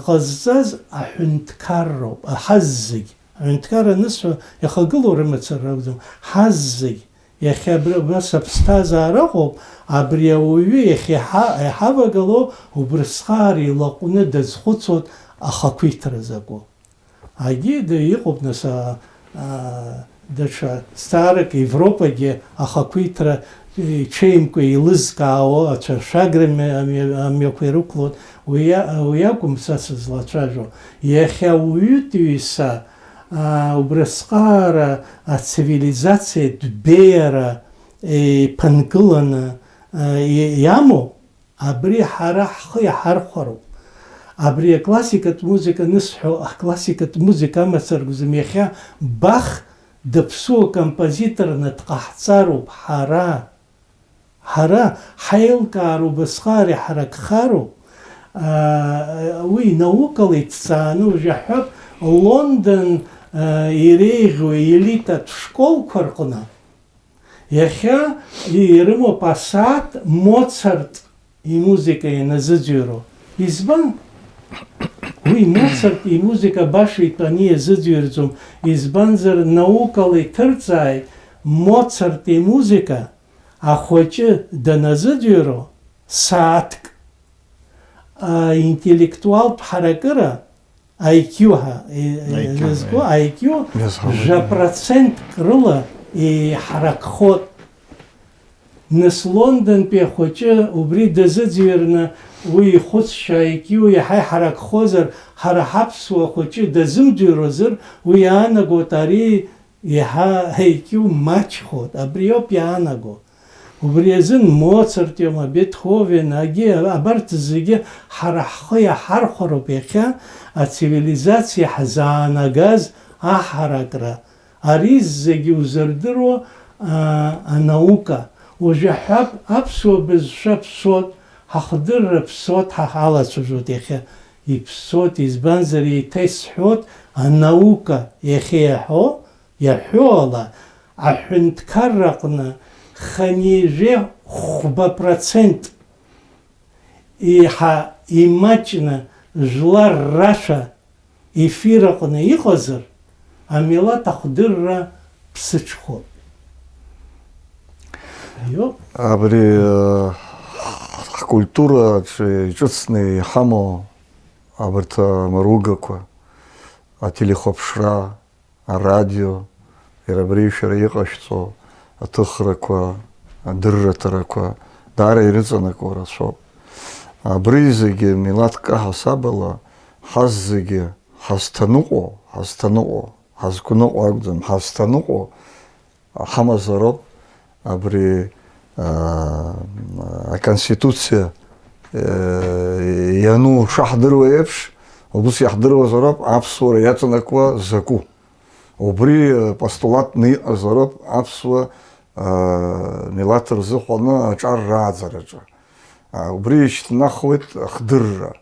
ҟазҵаз аҳәынҭқарроуп, ҳаззегь. Аҳәынҭқарра анысҳәа, ихагылоу рымацара ракәӡам, ҳаззегь. Иахьа абри, абас аԥсҭазаара ыҟоуп, абри ауаҩы иахьа иҳа-, иҳавагало убрысҟар илаҟәны дазхәыцуан ахақәиҭра закәу. Агьи д-, иҟоуп, нас, а, а, даҽа зҵаарак, Европагьы ахақәиҭра иҽеимкәа еилызкаауа ацәыршәагра мҩа-, амҩа-, амҩақәа ирықәлоит. Уи а-, уи акәым са сызлацәажәо. Иахьа ауаҩытәыҩса, а, убрысҟара ацивилизациатә беиара еиԥынкыланы, а, и-, иамоу, абри ҳара ҳхы иаҳархәароуп. Абри аклассикатә музыка анысҳәо, аклассикатә музыка амацаргәӡам, иахьа Бах дыԥсуа композиторны дҟаҳҵароуп ҳара. Ҳара ҳаилкаара убасҟак иҳаракхароуп. Аа, уи наукала иҭҵааны уажә иаҳҳәап, Лондон, аа, иреиӷьу елитатә школқәа рҟны иахьа ирымоуп асааҭ Моцарт имузыка ианазыӡырҩуа. Избан? Уи Моцарт имузыка баша итәаны иазыӡырҩӡом, избанзар, наукала иҭырҵааит Моцарт имузыка ахәыҷы даназыӡырҩуа сааҭк, аинтеллектуалтә ҳаракыра I Q ҳәа, е, е, I Q, иазку, е. I Q Иазҳауеит, жәа е. Процентк рыла еиҳаракхоит. Нас Лондонтәи ахәыҷы убри дазыӡырҩны уи ихәыцшьа I Q иаҳа иҳаракхозар, ҳара ҳаԥсуа хәыҷы дазымӡырҩуазар, уи иаанагоит ари иаҳа I Q маҷхоит, абриоуп иаанаго. Убри азын Моцарт иоума, Бетховен, агьи абарҭ зегьы ҳара ҳхы иаҳархәароуп иахьа ацивилизациа ҳзаанагаз аҳаракра. Ари зегьы узырдыруа, аа, анаука. Уажәы ҳҳәап, аԥсуа бызшәа ԥсуеит, ҳахдырра ԥсуеит, ҳа ҳалацәажәоит иахьа. Иԥсуеит, избанзар, еиҭа исҳәоит, анаука иахьа иаҳәо, иаҳәо ала, аҳәынҭқарраҟны хынҩажәи хәба процент еиҳа имаҷны жәлар рашәа ефир аҟны иҟазар, амилаҭ ахдырра ԥсыҽхоит. Иоуп. Абри, э, ҳкультураҿы иҿыцны иҳамоу абарҭ амаругақәа, ателехәаԥшра, арадио, иара абри шәара иҟашәҵо аҭыхрақәа, адырраҭарақәа даара ирыҵанакуа рацәоуп. Абри зегьы милаҭк аҳасабала ҳаззегьы ҳазҭаныҟәо, ҳазҭаныҟәо, ҳазқәныҟәо акәӡам, ҳазҭаныҟәо ҳамазароуп абри, а, аконституциа, э, иану шаҳдыруа еиԥш, убыс иаҳдыруазароуп аԥсуара иаҵанакуа закәу. Убри, э, постулатны иҟазароуп аԥсуа, э, милаҭ рзыҳәаны аҿар рааӡараҿы. А, убри ишьҭнахуеит ахдырра.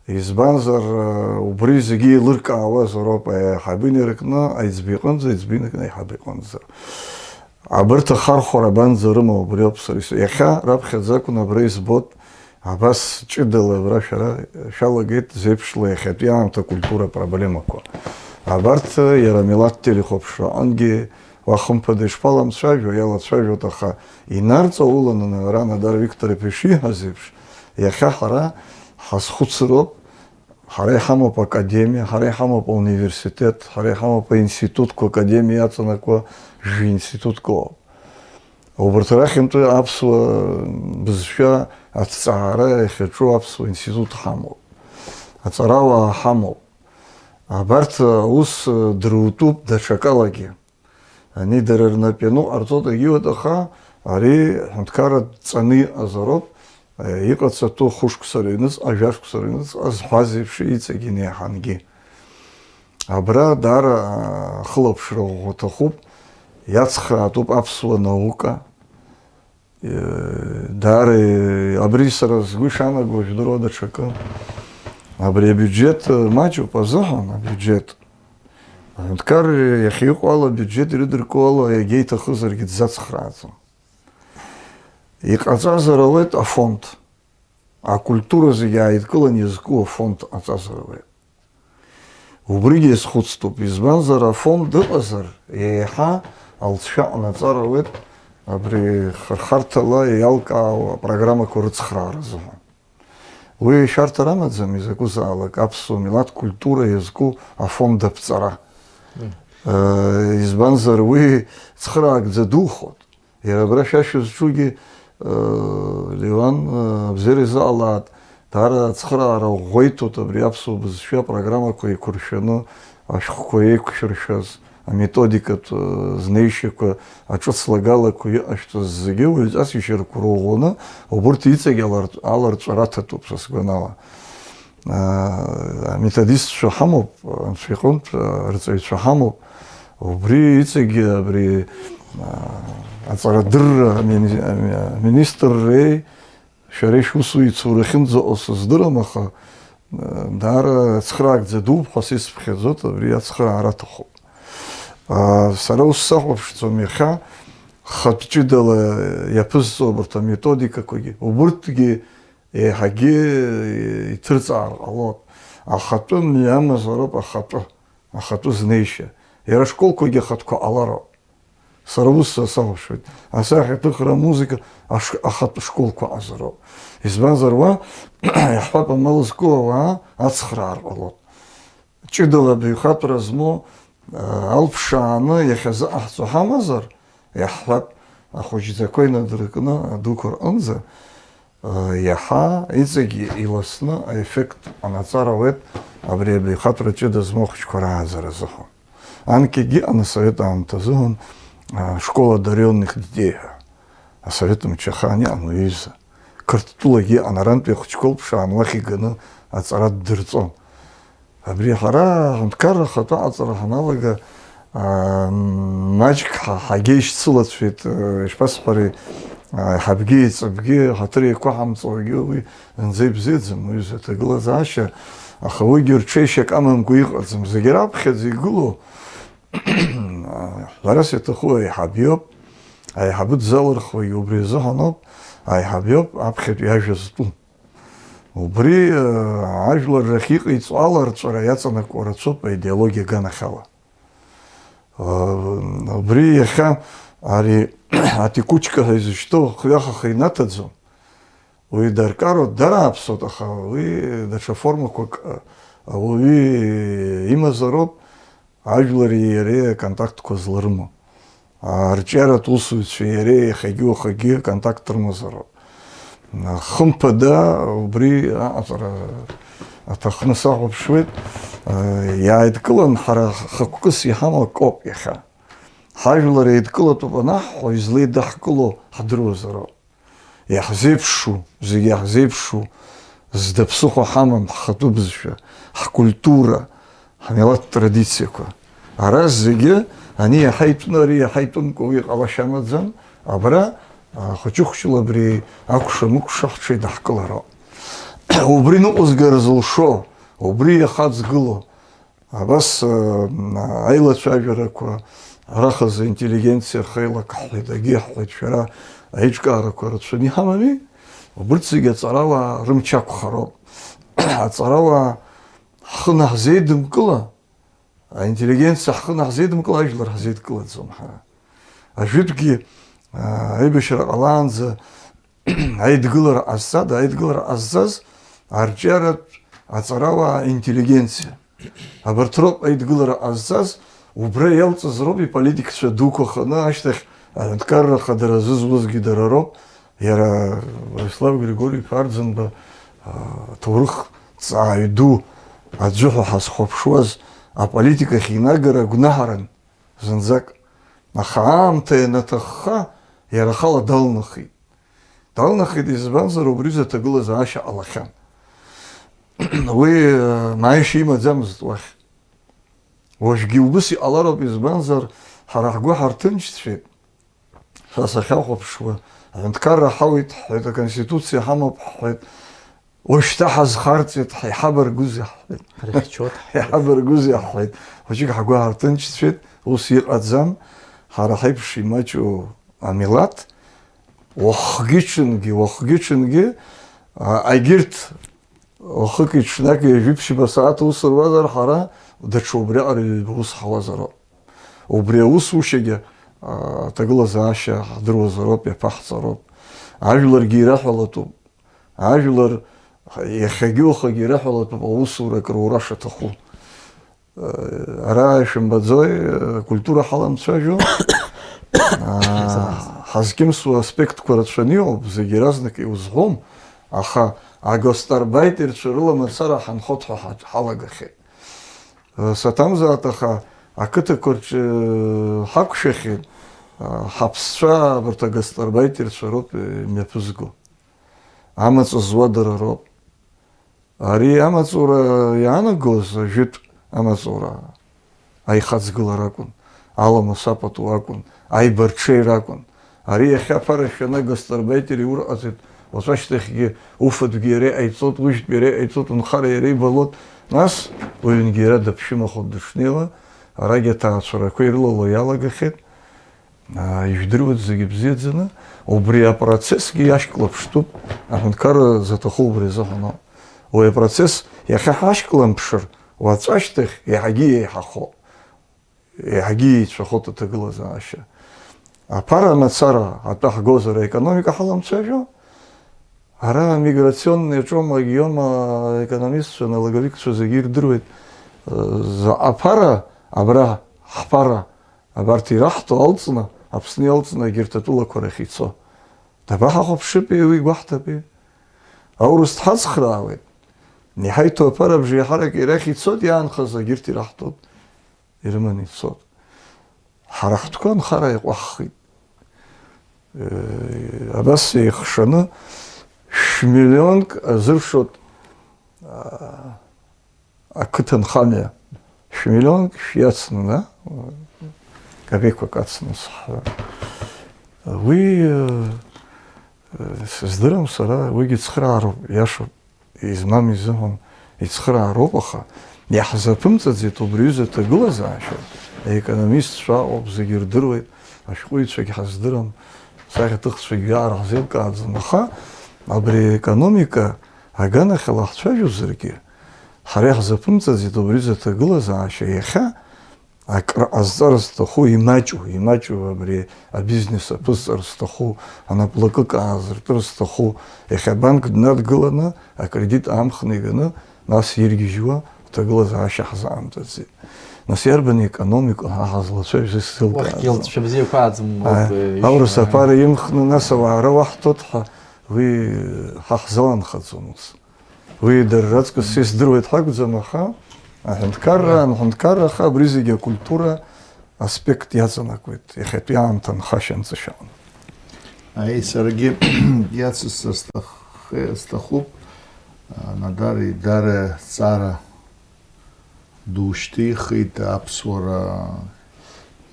Избанзар, э, убри зегьы еилыркаауазароуп аиҳабы инаркны аиҵбы иҟынӡа, аиҵбы инаркны аиҳабы иҟынӡа. Абарҭ ахархәара абанӡа рымоу, убри ауп сара ис-, иахьа раԥхьаӡа акәын абра избоит, абас ҷыдала абра шәара шәалагеит зеиԥшла иахьатәи аамҭа акультура проблемақәа. Абарҭ, иара амилаҭ телехәаԥшра аҟынгьы уа хымԥада ишԥаламцәажәо, иалацәажәоит, аха инарҵауланы ара Надар Виктор-иԥа ишиҳәаз еиԥш, иахьа ҳара ҳазхәыцроуп, ҳара иҳамоуп академиа, ҳара иҳамоуп ауниверситет, ҳара иҳамоуп аинститутқәа, академиа иаҵанакуа жәа институтк ыҟоуп. Убарҭ рахьынтәи аԥсуа бызшәа аҭҵаара иахьаҿу аԥсуа институт ҳамоуп. Аҵарауаа ҳамоуп. Абарҭ аус друтәуп даҽакалагьы. Ани дара рнап иану ҟарҵоит, егьиуеит, аха ари ҳәынҭқарра дҵаны иҟазароуп, иҟаҵатәу хәышықәса рыҩныҵҟа, жәашықәса рыҩныҵҟа зҳәаз еиԥш иҵегьы инеиҳангьы. Абра даара ахылаԥшра ӷәӷәа аҭахуп, иацхраатәуп аԥсуа наука. Даара, абри сара сгәы ишанаго жәдыруа даҽакы. Абри абиуџьеҭ маҷуп азыҳәан, абиуџьеҭ. Аҳәынҭқар иахьа иҟоу ала, абиуџьеҭ ирыдыркуа ала, иагьа иҭахызаргьы дзацхрааӡом. Иҟаҵазар ауеит афонд. Акультура зегьы ааидкылан иазку афонд ҟаҵазар ауеит. Убригьы иазхәыцтәуп, избанзар, афонд ыҟазар, еиҳа алҵшәа ҟанаҵар ауеит абри хырхарҭала иалкаауа апрограммақәа рыцхраара азыҳәан. Уи шәарҭар амаӡам, изакәызаалак аԥсуа милаҭ культура иазку афонд аԥҵара. Мм. Э, избанзар, уи цхыраагӡа духоит. Иара абра шәа шәызҿугьы, э, Леуан, э, абзиара изыҟалааит, даара ацхыраара ӷәӷәа иҭоит абри аԥсуа бызшәа апрограммақәа еиқәыршәаны, ашәҟәқәа еиқәшәыршәаз, аметодикатә, э, знеишьақәа, аҿыц лагалақәа иҟашәҵаз зегьы уаҩҵас ишьарқәа рыӷәӷәаны, убырҭ иҵегь аларҵ-, аларҵәара аҭатәуп, са сгәанала. Аа, аметодистцәа ҳамоуп, анцәа иҟынтә, аа, арҵаҩцәа ҳамоуп. Убри иҵегьы абри, аа, аҵарадырра амини-, ами-, аминистрреи шәареи шәусуицәоу рахьынӡаҟоу сыздырам, аха, аа, даара цхыраагӡа дууп ҳәа сицыԥхьаӡоит, абри ацхыраара аҭахуп. Аа, сара ус сахәаԥшӡом иахьа, хатә ҷыдала иаԥызҵо абарҭ аметодикақәагьы. Убырҭгьы еиҳагьы иҭырҵаар ҟалоит. Ахатәы мҩа амазароуп ахатәы, ахатәы знеишьа. Иара ашколқәагьы ахатәқәа ҟалароуп. Сара ус сахәаԥшуеит. Асахьаҭыхра, амузыка, аш-, ахатә школқәа ҟазароуп. Избанзар, уа, иаҳҳәап, амал зку ауаа ацхраар ҟалоит. ҷыдала абаҩхатәра змоу, а, алԥшааны иахьазыҟаҳҵо ҳамазар, иаҳҳәап, ахәыҷӡақәа инадыркны адуқәа рҟынӡа, а, иаҳа иҵегь иласны аеффект ҟанаҵар ауеит абри абаҩхатәра ҷыда змоу ахәыҷқәа рааӡара азыҳәан. Анкьагьы иҟан асовет аамҭазыҳәан, а, школа одарённых детей ҳәа. Асовет мчы ахаан иҟан уи аҩыза. Қырҭтәылагьы иҟан, арантәи ахәыҷқәа лԥшаан уахь иганы аҵара ддырҵон. Абри ҳара аҳәынҭқарра ахатәы аҟаҵара ҳаналага, аа, маҷк ҳа-, ҳагьеишьцылацәеит, э, ишԥасҳәари, аиҳабгьы еиҵыбгьы ҳаҭыр еиқәаҳамҵогьы уи зынӡа ибзиаӡам, уи изы аҭагылазаашьа, аха уигьы рҽеишьак амамкәа иҟаӡам, зегьы раԥхьаӡа игылоу, ҳәарас иаҭаху аиҳаб иоуп, аиҳабы дзалырхуагьы убри азыҳәан ауп, аиҳаб иоуп аԥхьатәи ажәа зтәу. Убри, э, ажәлар рахь иҟаиҵо аларҵәара иаҵанакуа рацәоуп аидеологиа аганахьала. Э, убри иахьа ари атекучка ҳәа изышьҭоу хҩахаха инаҭаӡом. Уи даркароуп, дарааԥсоит, аха уи даҽа формақәак, э, ауаҩы имазароуп. Ажәлари иареи аконтактқәа зларымоу. Арҿиаратә усзуҩцәеи иареи иахьагьы уахагьы аконтакт рымазароуп. Хымԥада убри аҟаҵара аҭахны сахәаԥшуеит. Иааидкылан, ҳара хықәкыс иҳамоу акоуп иахьа. Ҳажәлар еидкылатәуп анаҳҳәо, излеидаҳкыло ҳдыруазароуп. Иаҳзеиԥшу, зегь иаҳзеиԥшу, зда ԥсыхәа ҳамам ҳхатәы бызшәа, ҳкультура, ҳмилаҭтә традициақәа. Ара зегьы ани иаҳа итәны, ари иаҳа итәымкәа уи ҟалашьа амаӡам, абра, а, хәыҷы-хәыҷла абри акәша-мыкәша ҳҽеидаҳкылароуп. Убри ныҟәызгар зылшо, убри иахаҵгыло, Абас, э, аилацәажәарақәа, арахазы интеллигенциа рхы еилакаҳҳәеит, агьиаҳҳәеит, шәара аиҿкаарақәа рацәаны иҳамами? Убырҭ зегьы аҵарауаа рымч акәхароуп. Аҵарауаа ҳхы наҳзеидымкыла, аинтеллигенциа ҳхы наҳзеидымкыла, ажәлар ҳзеидкылаӡом ҳара. Ажәытәгьы, э, аибашьра ҟалаанӡа Аидгылара ҟазҵада? Аидгылара ҟазҵаз арҿиаратә аҵарауаа, интеллигенциа. Абарҭ роуп аидгылара ҟазҵаз, убра иалҵыз роуп иполитикцәа дуқәа ханы ашьҭахь аҳәынҭқарра ахадара зызуазгьы дара роуп. Иара Владислав Григорьев Арӡынба, а, ҭоурыхҭҵааҩ ду аӡәы ҳәа ҳазхәаԥшуаз аполитикахь инагара гәнаҳаран зынӡак. Аха аамҭа ианаҭахха, иара ахала далнахит. Далнахит, избанзар, убри изы аҭагылазаашьа ҟалахьан. Уи, э, мааишьа имаӡамызт уахь. Уажәгьы убыс иҟалароуп, избанзар, ҳара ҳгәы ҳарҭынчцәеит. Са сахьахәаԥшуа, аҳәынҭқарра ҳауеит ҳҳәеит, аконституциа ҳамоуп ҳҳәеит. Уажәшьҭа ҳазхарҵеит, ҳа иҳабаргәызеи ҳҳәеит. Ҳрыхьчоит. Иҳабаргәызеи ҳҳәеит. Хәыҷык ҳгәы ҳарҭынчцәеит, ус иҟаӡам, ҳара ҳаиԥш имаҷу амилаҭ, уахгьы-ҽынгьы, уахгьы-ҽынгьы, а, агьырҭ уахыки-ҽнаки жәиԥшьба сааҭ аус руазар, ҳара даҽа убриаҟара ҩба ус ҳауазароуп. Убри аусушьагьы, а, аҭагылазаашьа ҳдыруазароуп, иаԥаҳҵароуп. Ажәларгьы ираҳәалатәуп. Ажәлар иахьагьы уахагьы ираҳәалатәуп аусура акрура шаҭаху. Ара ишәымбаӡои, акультура ҳаламцәажәо? Аа, ҳазкьымсуа аспектқәа рацәаны иҟоуп, зегь иаразнак иузҳәом, аха агастарбайтерцәа рыла мацара ҳанхоит ҳәа ҳа-, ҳалагахьеит. Саҭамзааит, аха ақыҭақәа рҿы ҳақәшәахьеит, ҳаԥсцәа абарҭ агастарбайтерцәа роуп имҩаԥызго. Амаҵ зуа дара роуп. Ари амаҵура иаанагоз ажәытә амаҵура аихаҵгылара акәын, аламыс апату акәын, аибарҽеира акәын. Ари иахьа аԥара шәаны агастарбайтер иур ҟаҵеит, уаҵәашьҭахьгьы уфатәгьы иара иҟаиҵот, ужәтәгьы иара иҟаиҵот, унхара иара ибалот, нас уаҩынгьы иара даԥшәымахоит дышнеиуа, арагь аҭаацәарақәа ирылало иалагахьеит. Аа, ижәдыруеит зегьы бзиаӡаны, убри апроцессгьы иашьклаԥштәуп аҳәынҭқарра заҭаху убри азыҳәан ауп. Уи апроцесс иахьа ҳашькламԥшыр, уаҵәашьҭахь еиҳагьы еиҳахоуп, еиҳагьы еицәахоит аҭагылазаашьа. Аԥара мацара атәы ҳгозар, аекономика ҳаламцәажәо, ара амиграционный ҿома, геома, аекономистцәа, налоговикцәа зегьы ирдыруеит, Заҟа ԥара абра ҳԥара абарҭ ираҳҭо алҵны, Аԥсны иалҵны егьырҭ атәылақәа рахь ицо. Дабаҳахәаԥшыпи, уи гәаҳҭапи? Аурыс дҳацхраауеит. Иҳаиҭо аԥара абжеиҳарак ирахь ицоит, иаанхаз егьырҭ ираҳҭоит, ирыманы ицоит. Ҳара ҳтәқәа анхара иаҟәаҳхит. Абас еихшаны шә-миллионк азыршоит, аа, ақыҭанхамҩа. Шә-миллионк шәиацны, да? Капеиқәак ацны сҳәа. Уи, э, э, сыздырам сара, уигьы цхыраароуп, иашоуп. Измам изыҳәан ицхыраароуп, аха иаҳзаԥымҵаӡеит убри аҩыза аҭагылазаашьа. Аекономистцәа ыҟоуп, зегьы рдыруеит, ашәҟәыҩҩцәагь ҳаздырам, асахьаҭыхцәагь уиаҟара ҳзеилкааӡом, аха абри аекономика аганахьала ҳцәажәозаргьы, ҳара иаҳзаԥымҵаӡеит убри аҩыза аҭагылазаашьа. Иахьа акры ҟазҵар зҭаху имаҷу, имаҷу абри абизнес аԥызҵар зҭаху, анаплакык аазыртыр зҭаху, иахьа абанк днадгыланы, акредит аамхны иганы, нас иргьежьуа аҭагылазаашьа ҳзаамҵаӡеит. Нас иарбан економика ҳа ҳазлацәажәоз, исзеилкааӡом. Уахьгьы лҵшәа бзиақәа аӡым, Ааи, ауп, э, аурыс ишьна. Аԥара имхны, нас ауаа рауаҳҭоит ҳәа, уи ҳа ҳзаланхаӡом ус. Уи дара раҵкыс исдыруеит ҳәа акәӡам, аха аҳәынҭқарра, Ра. Анҳәынҭқарра, аха абри зегьы акультура аспект иаҵанакуеит, иахьатәи аамҭа нхашьа-нҵышьа аҟны. Аи, саргьы иацысҵар сҭаххе-, сҭахуп, а, Надар идара ҵара ду шьҭихит аԥсуара.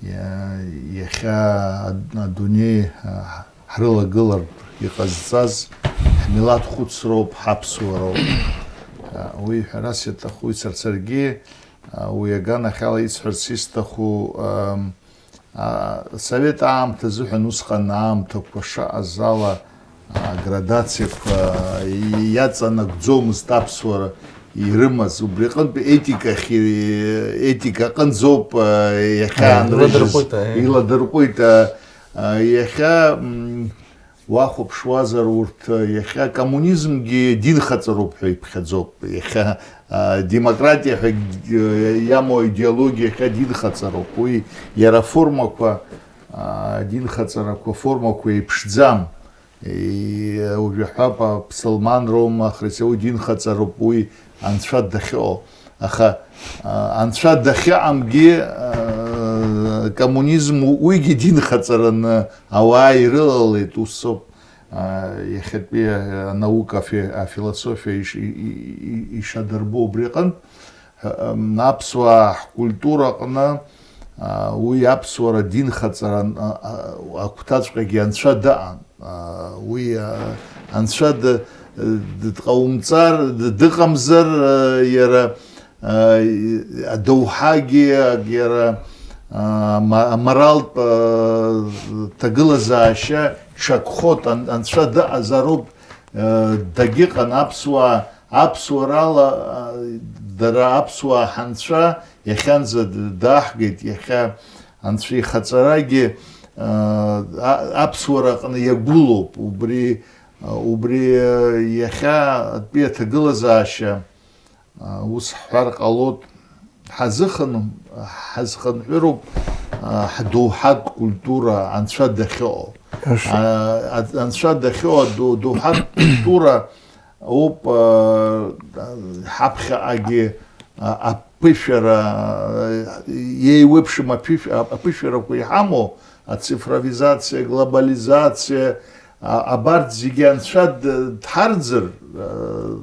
Иа-, иахьа ад-, адунеи, а, ҳрылагылартә иҟазҵаз ҳмилаҭ хәыцроуп, ҳаԥсуароуп. А, уи ҳәарас иаҭаху ицарцаргьы, а, уи аганахьала исҳәарц исҭаху, ам, а, асовет аамҭа азыҳәан усҟан аамҭақәа шаҟаз ала, а, градациақәа иаҵанакӡомызт аԥсуара ирымаз. Убри аҟынтә етикахь, етика аҟынӡоуп, а, иахьа Аи, анрыжьыз. Иладырҟәит, аи. Иладырҟәит, а, а, иахьа, м, уахәаԥшуазар, урҭ, а, иахьа акоммунизмгьы динхаҵароуп ҳәа иԥхьаӡоуп. Иахьа, а, демократиа ҳәа, а, иамоу аидеологиа иахьа динхаҵароуп. Уи иара аформақәа, а, адинхаҵарақәа, аформақәа еиԥшӡам. И-, уажә иаҳҳәап, аԥсылманроума, ахристиан, уи динхаҵароуп, уи анцәа дахьыҟоу. Аха, а, анцәа дахьыҟамгьы, а, коммунизм у-, уигьы динхаҵараны ауаа ирылалеит, усоуп, а, иахьатәи, а, анаука, афи-, афилософиа иш-, и-, и-, и-, ишадырбо убри аҟынтә. Ам, аԥсуаа ҳкультураҟны, а, уи аԥсуара динхаҵара, а, а, агәҭаҵәҟьагьы анцәа даҟан. А, уи, а, анцәа д-, д-, дҟаумҵар, д-, дыҟамзар, а, иара, а, и-, адоуҳагьы, ак-, иара, а, ма-, аморалтә, а, ҭагылазаашьа ҽакхоит, ан-, анцәа дыҟазароуп, а, дагьыҟан аԥсуаа. Аԥсуарала, а, дара аԥсуаа ҳанцәа иахьанӡа д-, дааҳгеит, иахьа анцәа ихаҵарагьы, а, а-, аԥсуара аҟны иагәылоуп. Убри, а, убри, а, иахьа атәи аҭагылазаашьа, а, ус ҳҳәар ҟалоит, ҳазыхын-, ҳазхынҳәыроуп, а, ҳдоуҳатә культура анцәа дахьыҟоу. Аша. А, а, анцәа дахьыҟоу адо-, доуҳатә культура ауп, а, ҳаԥхьаҟагьы, а, аԥышәара, а, еиуеиԥшым аԥышә-, а, аԥышәарақәа иҳамоу, ацифровизациа, аглобализациа, а, абарҭ зегьы анцәа д-, дҳарӡыр, а,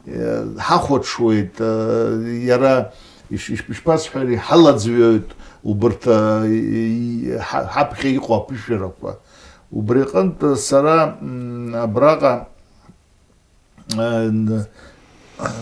э, ҳахәаҽуеит, а, иара иш-, иш-, ишԥасҳәари, ҳалаӡҩоит убарҭ, а, и-, и-, ҳа-, ҳаԥхьа иҟоу аԥышәарақәа. Убри аҟынтә сара, м, абраҟа Н-,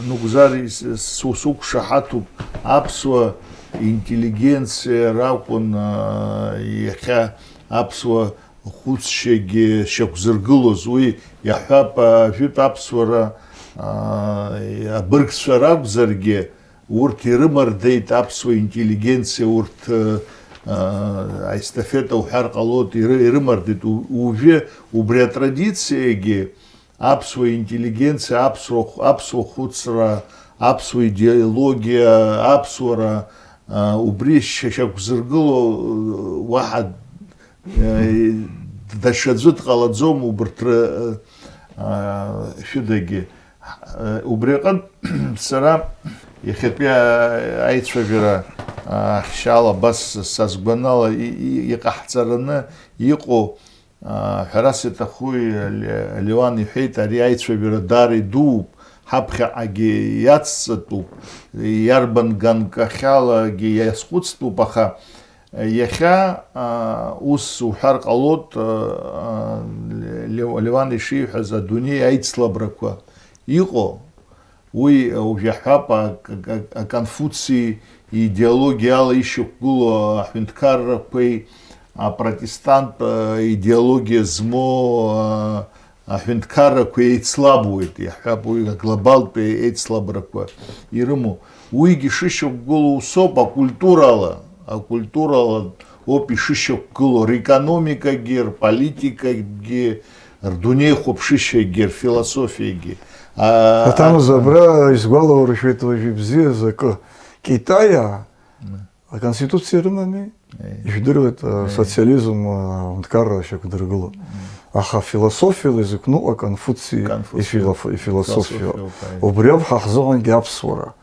Нугзар, ис-, су-, суқәшаҳаҭуп, аԥсуа интеллигенциа ракәын, а, иахьа аԥсуа хәыцшьагьы шьақәзыргылоз. Уи иаҳҳәап, а, жәытә аԥсуара, а, абыргцәа ракәзаргьы, урҭ ирымардеит аԥсуа интеллигенциа, урҭ, а, аестафета уҳәар ҟалоит, иры-, ирымардеит. У-, уажәы убри атрадициагьы аԥсуа интеллигенциа, аԥсуа хә-, аԥсуа хәыцра, Аԥсуа идеологиа, аԥсуара, а, убри шьа-, шьақәзыргыло, уаҳа, а, даҽаӡәы дҟалаӡом убырҭ ры-, а, шәыдагьы. А, убри аҟынтә сара иахьатәи а-, аицәажәара, а, ахьшьала абас сазгәанала и-, и-, иҟаҳҵараны иҟоу, Ҳәарас иаҭаху, Ле-, Леуан иҳәеит, ари аицәажәара даара идууп, ҳаԥхьаҟагьы иацҵатәуп, иарбан ганкахьалагьы иазхәыцтәуп, аха иахьа, ус уҳәар ҟалоит, Ле-, Леуан ишиҳәаз, адунеи аицлабрақәа иҟоу, Уи, уажә иаҳҳәап, а-, а-, а-, аконфуци идеологиала ишьақәгылоу аҳәынҭқаррақәеи апротестанттә, а, идеологиа змоу, а, аҳәынҭқаррақәеи еицлабуеит, иаҳҳәап, уи аглобалтә еицлабрақәа ирымоу. Уигьы шышьақәгылоу усоуп, акультурала, акультурала ауп ишышьақәгылоу, рекономикагьы, рполитикагьы, рдунеихәаԥшышьагьы, рфилософиагьы. А, Аҭамыз, а, абра исгәалауршәеит уажә ибзиаз акы. Китаиаа аконституциа рымами, Еи. Ижәдыруеит, а, Еи. Социализм, а, аҳәынҭқарра шьақәдыргыло. Мм. Аха философиала изықәныҟәа Конфуци Конфуцио. Ифилоф-, ифилософиоуп. Философиоуп, аи. Убри ауп ҳа ҳзыҳәангьы аԥсуара.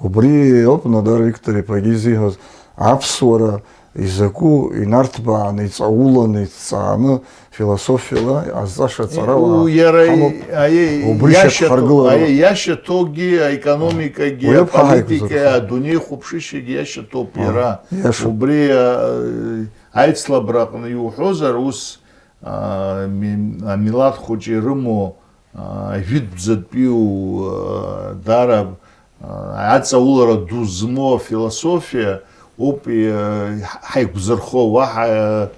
Убри ауп Нодар Виктор-иԥагьы изиҳәаз, аԥсуара изакәу инарҭбааны, иҵауланы, иҭҵааны, философиала азҵаашаҵарала У, иара ҳамоуп. И-, аиеи, Убри иашьаҭоу, шьақәҳаргылароуп. Аиеи, иашьаҭоугьы, аекономикагьы, Уи ауп ҳа аполитикеи, ҳаиқәзырхо. Адунеи хәаԥшышьагьы иашьаҭоуп А, иара. Иаша. Убри, а, аицлабра аҟны иуҳәозар, ус, а, ми-, амилаҭ хәыҷы ирымоу, а, жәытәӡатәиу, а, даара, а, аҵаулара ду змоу афилософиа ауп, а, ҳаиқәзырхо, уаҳа,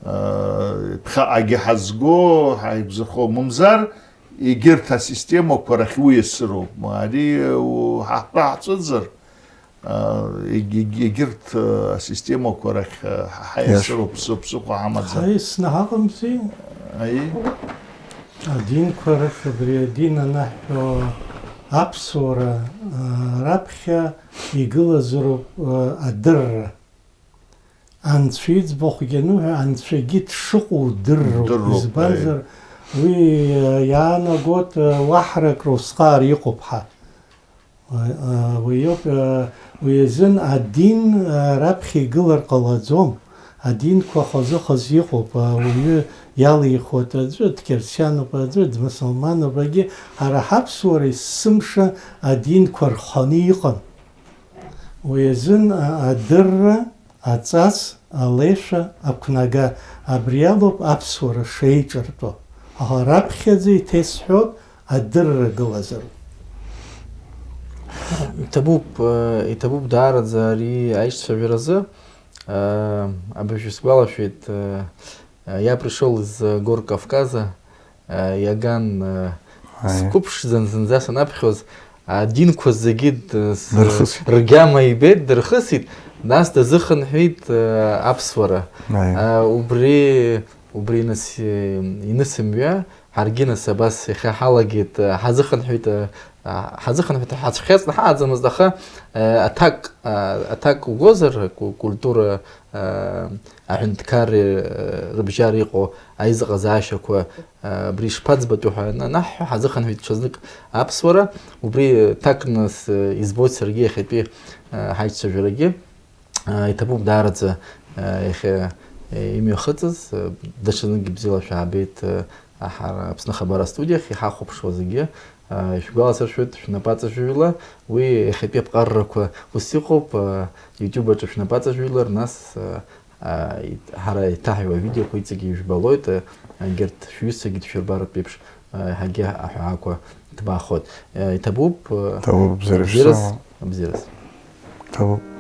а, ԥхьаҟагьы ҳазго, ҳаиқәзырхо, мамзар, егьырҭ асистемақәа рахь уиасыроуп. Ари, у, ҳаҳтәа ҳцәыӡыр, а, егь-, егь-, егьырҭ, а, асистемақәа рахь, а, ҳа-, ҳаиасыроуп, ԥсы-, ԥсыхәа ҳамаӡам. Ҳаи, снаҳаҟамзи? Аи? Адинқәа рахь, абри адин анаҳҳәо аԥсуара, а, раԥхьа игылазароуп, а, адырра. Анцәа иӡбахәгьы ануҳәа, Анцәагьы дшыҟоу удырроуп. Удырроуп, Избанзар, уи, а, иаанагоит, а, уаҳрак усҟар иҟоуп ҳәа. Уи, а, уи иоуп, а, уи азын адин, а, раԥхьа игылар ҟалаӡом. Адинқәа хазы-хазы иҟоуп, а, ауаҩы иалихуеит, аӡәы дқьырсиануп, аӡәы дмусулмануп, агьи ҳара ҳаԥсуара есымша адинқәа рханы иҟан. Уи азын, а, адырра, аҵас, алеишәа, ақәнага, абри алоуп аԥсуара шеиҿартәо. Аха раԥхьаӡа иҭесҳәоит, адырра гылазароуп. Иҭабуп, э, иҭабуп даараӡа ари аишьцәажәаразы, э, абыржәы сгәалашәеит, э, э, «Я пришёл из, э, гор Кавказа», э, иаган, э, Аи. Сқәыԥшӡан зынӡа санаԥхьоз, адинқәа зегьы д-, с-, Дырхысит. Ргьама ибеит, дырхысит, нас дазыхынҳәит, э, аԥсуара. Аи. Э, убри, убри иныс-, инысымҩа, Ҳаргьы нас абас иахьа ҳалагеит, ҳазыхынҳәит, ҳазыхынҳәит, ҳацәхьаҵны ҳааӡамызт, аха, аҭак, аҭак угозар, ку-, культура, аҳәынҭқарреи рыбжьара иҟоу аизыҟазаашьақәа, абри ишԥаӡбатәу ҳәа анаҳҳәа, ҳазыхынҳәит ҽазнык аԥсуара, убри ҭакны с-, избоит саргьы иахьатәи ҳаицәажәарагьы. Иҭабуп даараӡа, иахьа имҩахыҵыз, даҽазныкгьы бзиала шәаабеит, ҳара Аԥсны Ахабар астудиахь иҳахәаԥшуа зегьы, ишәгәаласыршәоит, шәнапаҵажәҩала, уи иахьатәи аԥҟаррақәа ус иҟоуп, YouTube аҿы шәнапаҵажәҩалар, нас, ҳара иҭаҳҩуа авидеоқәа иҵегьы ижәбалоит, егьырҭ шәҩызцәагьы дшәырбаратәеиԥш, еиҳагьы аҳәаақәа ҭбаахоит. Иҭабуп, Ҭабуп, бзиара бзиараз, шәсымоу. Бзиараз. Ҭабуп.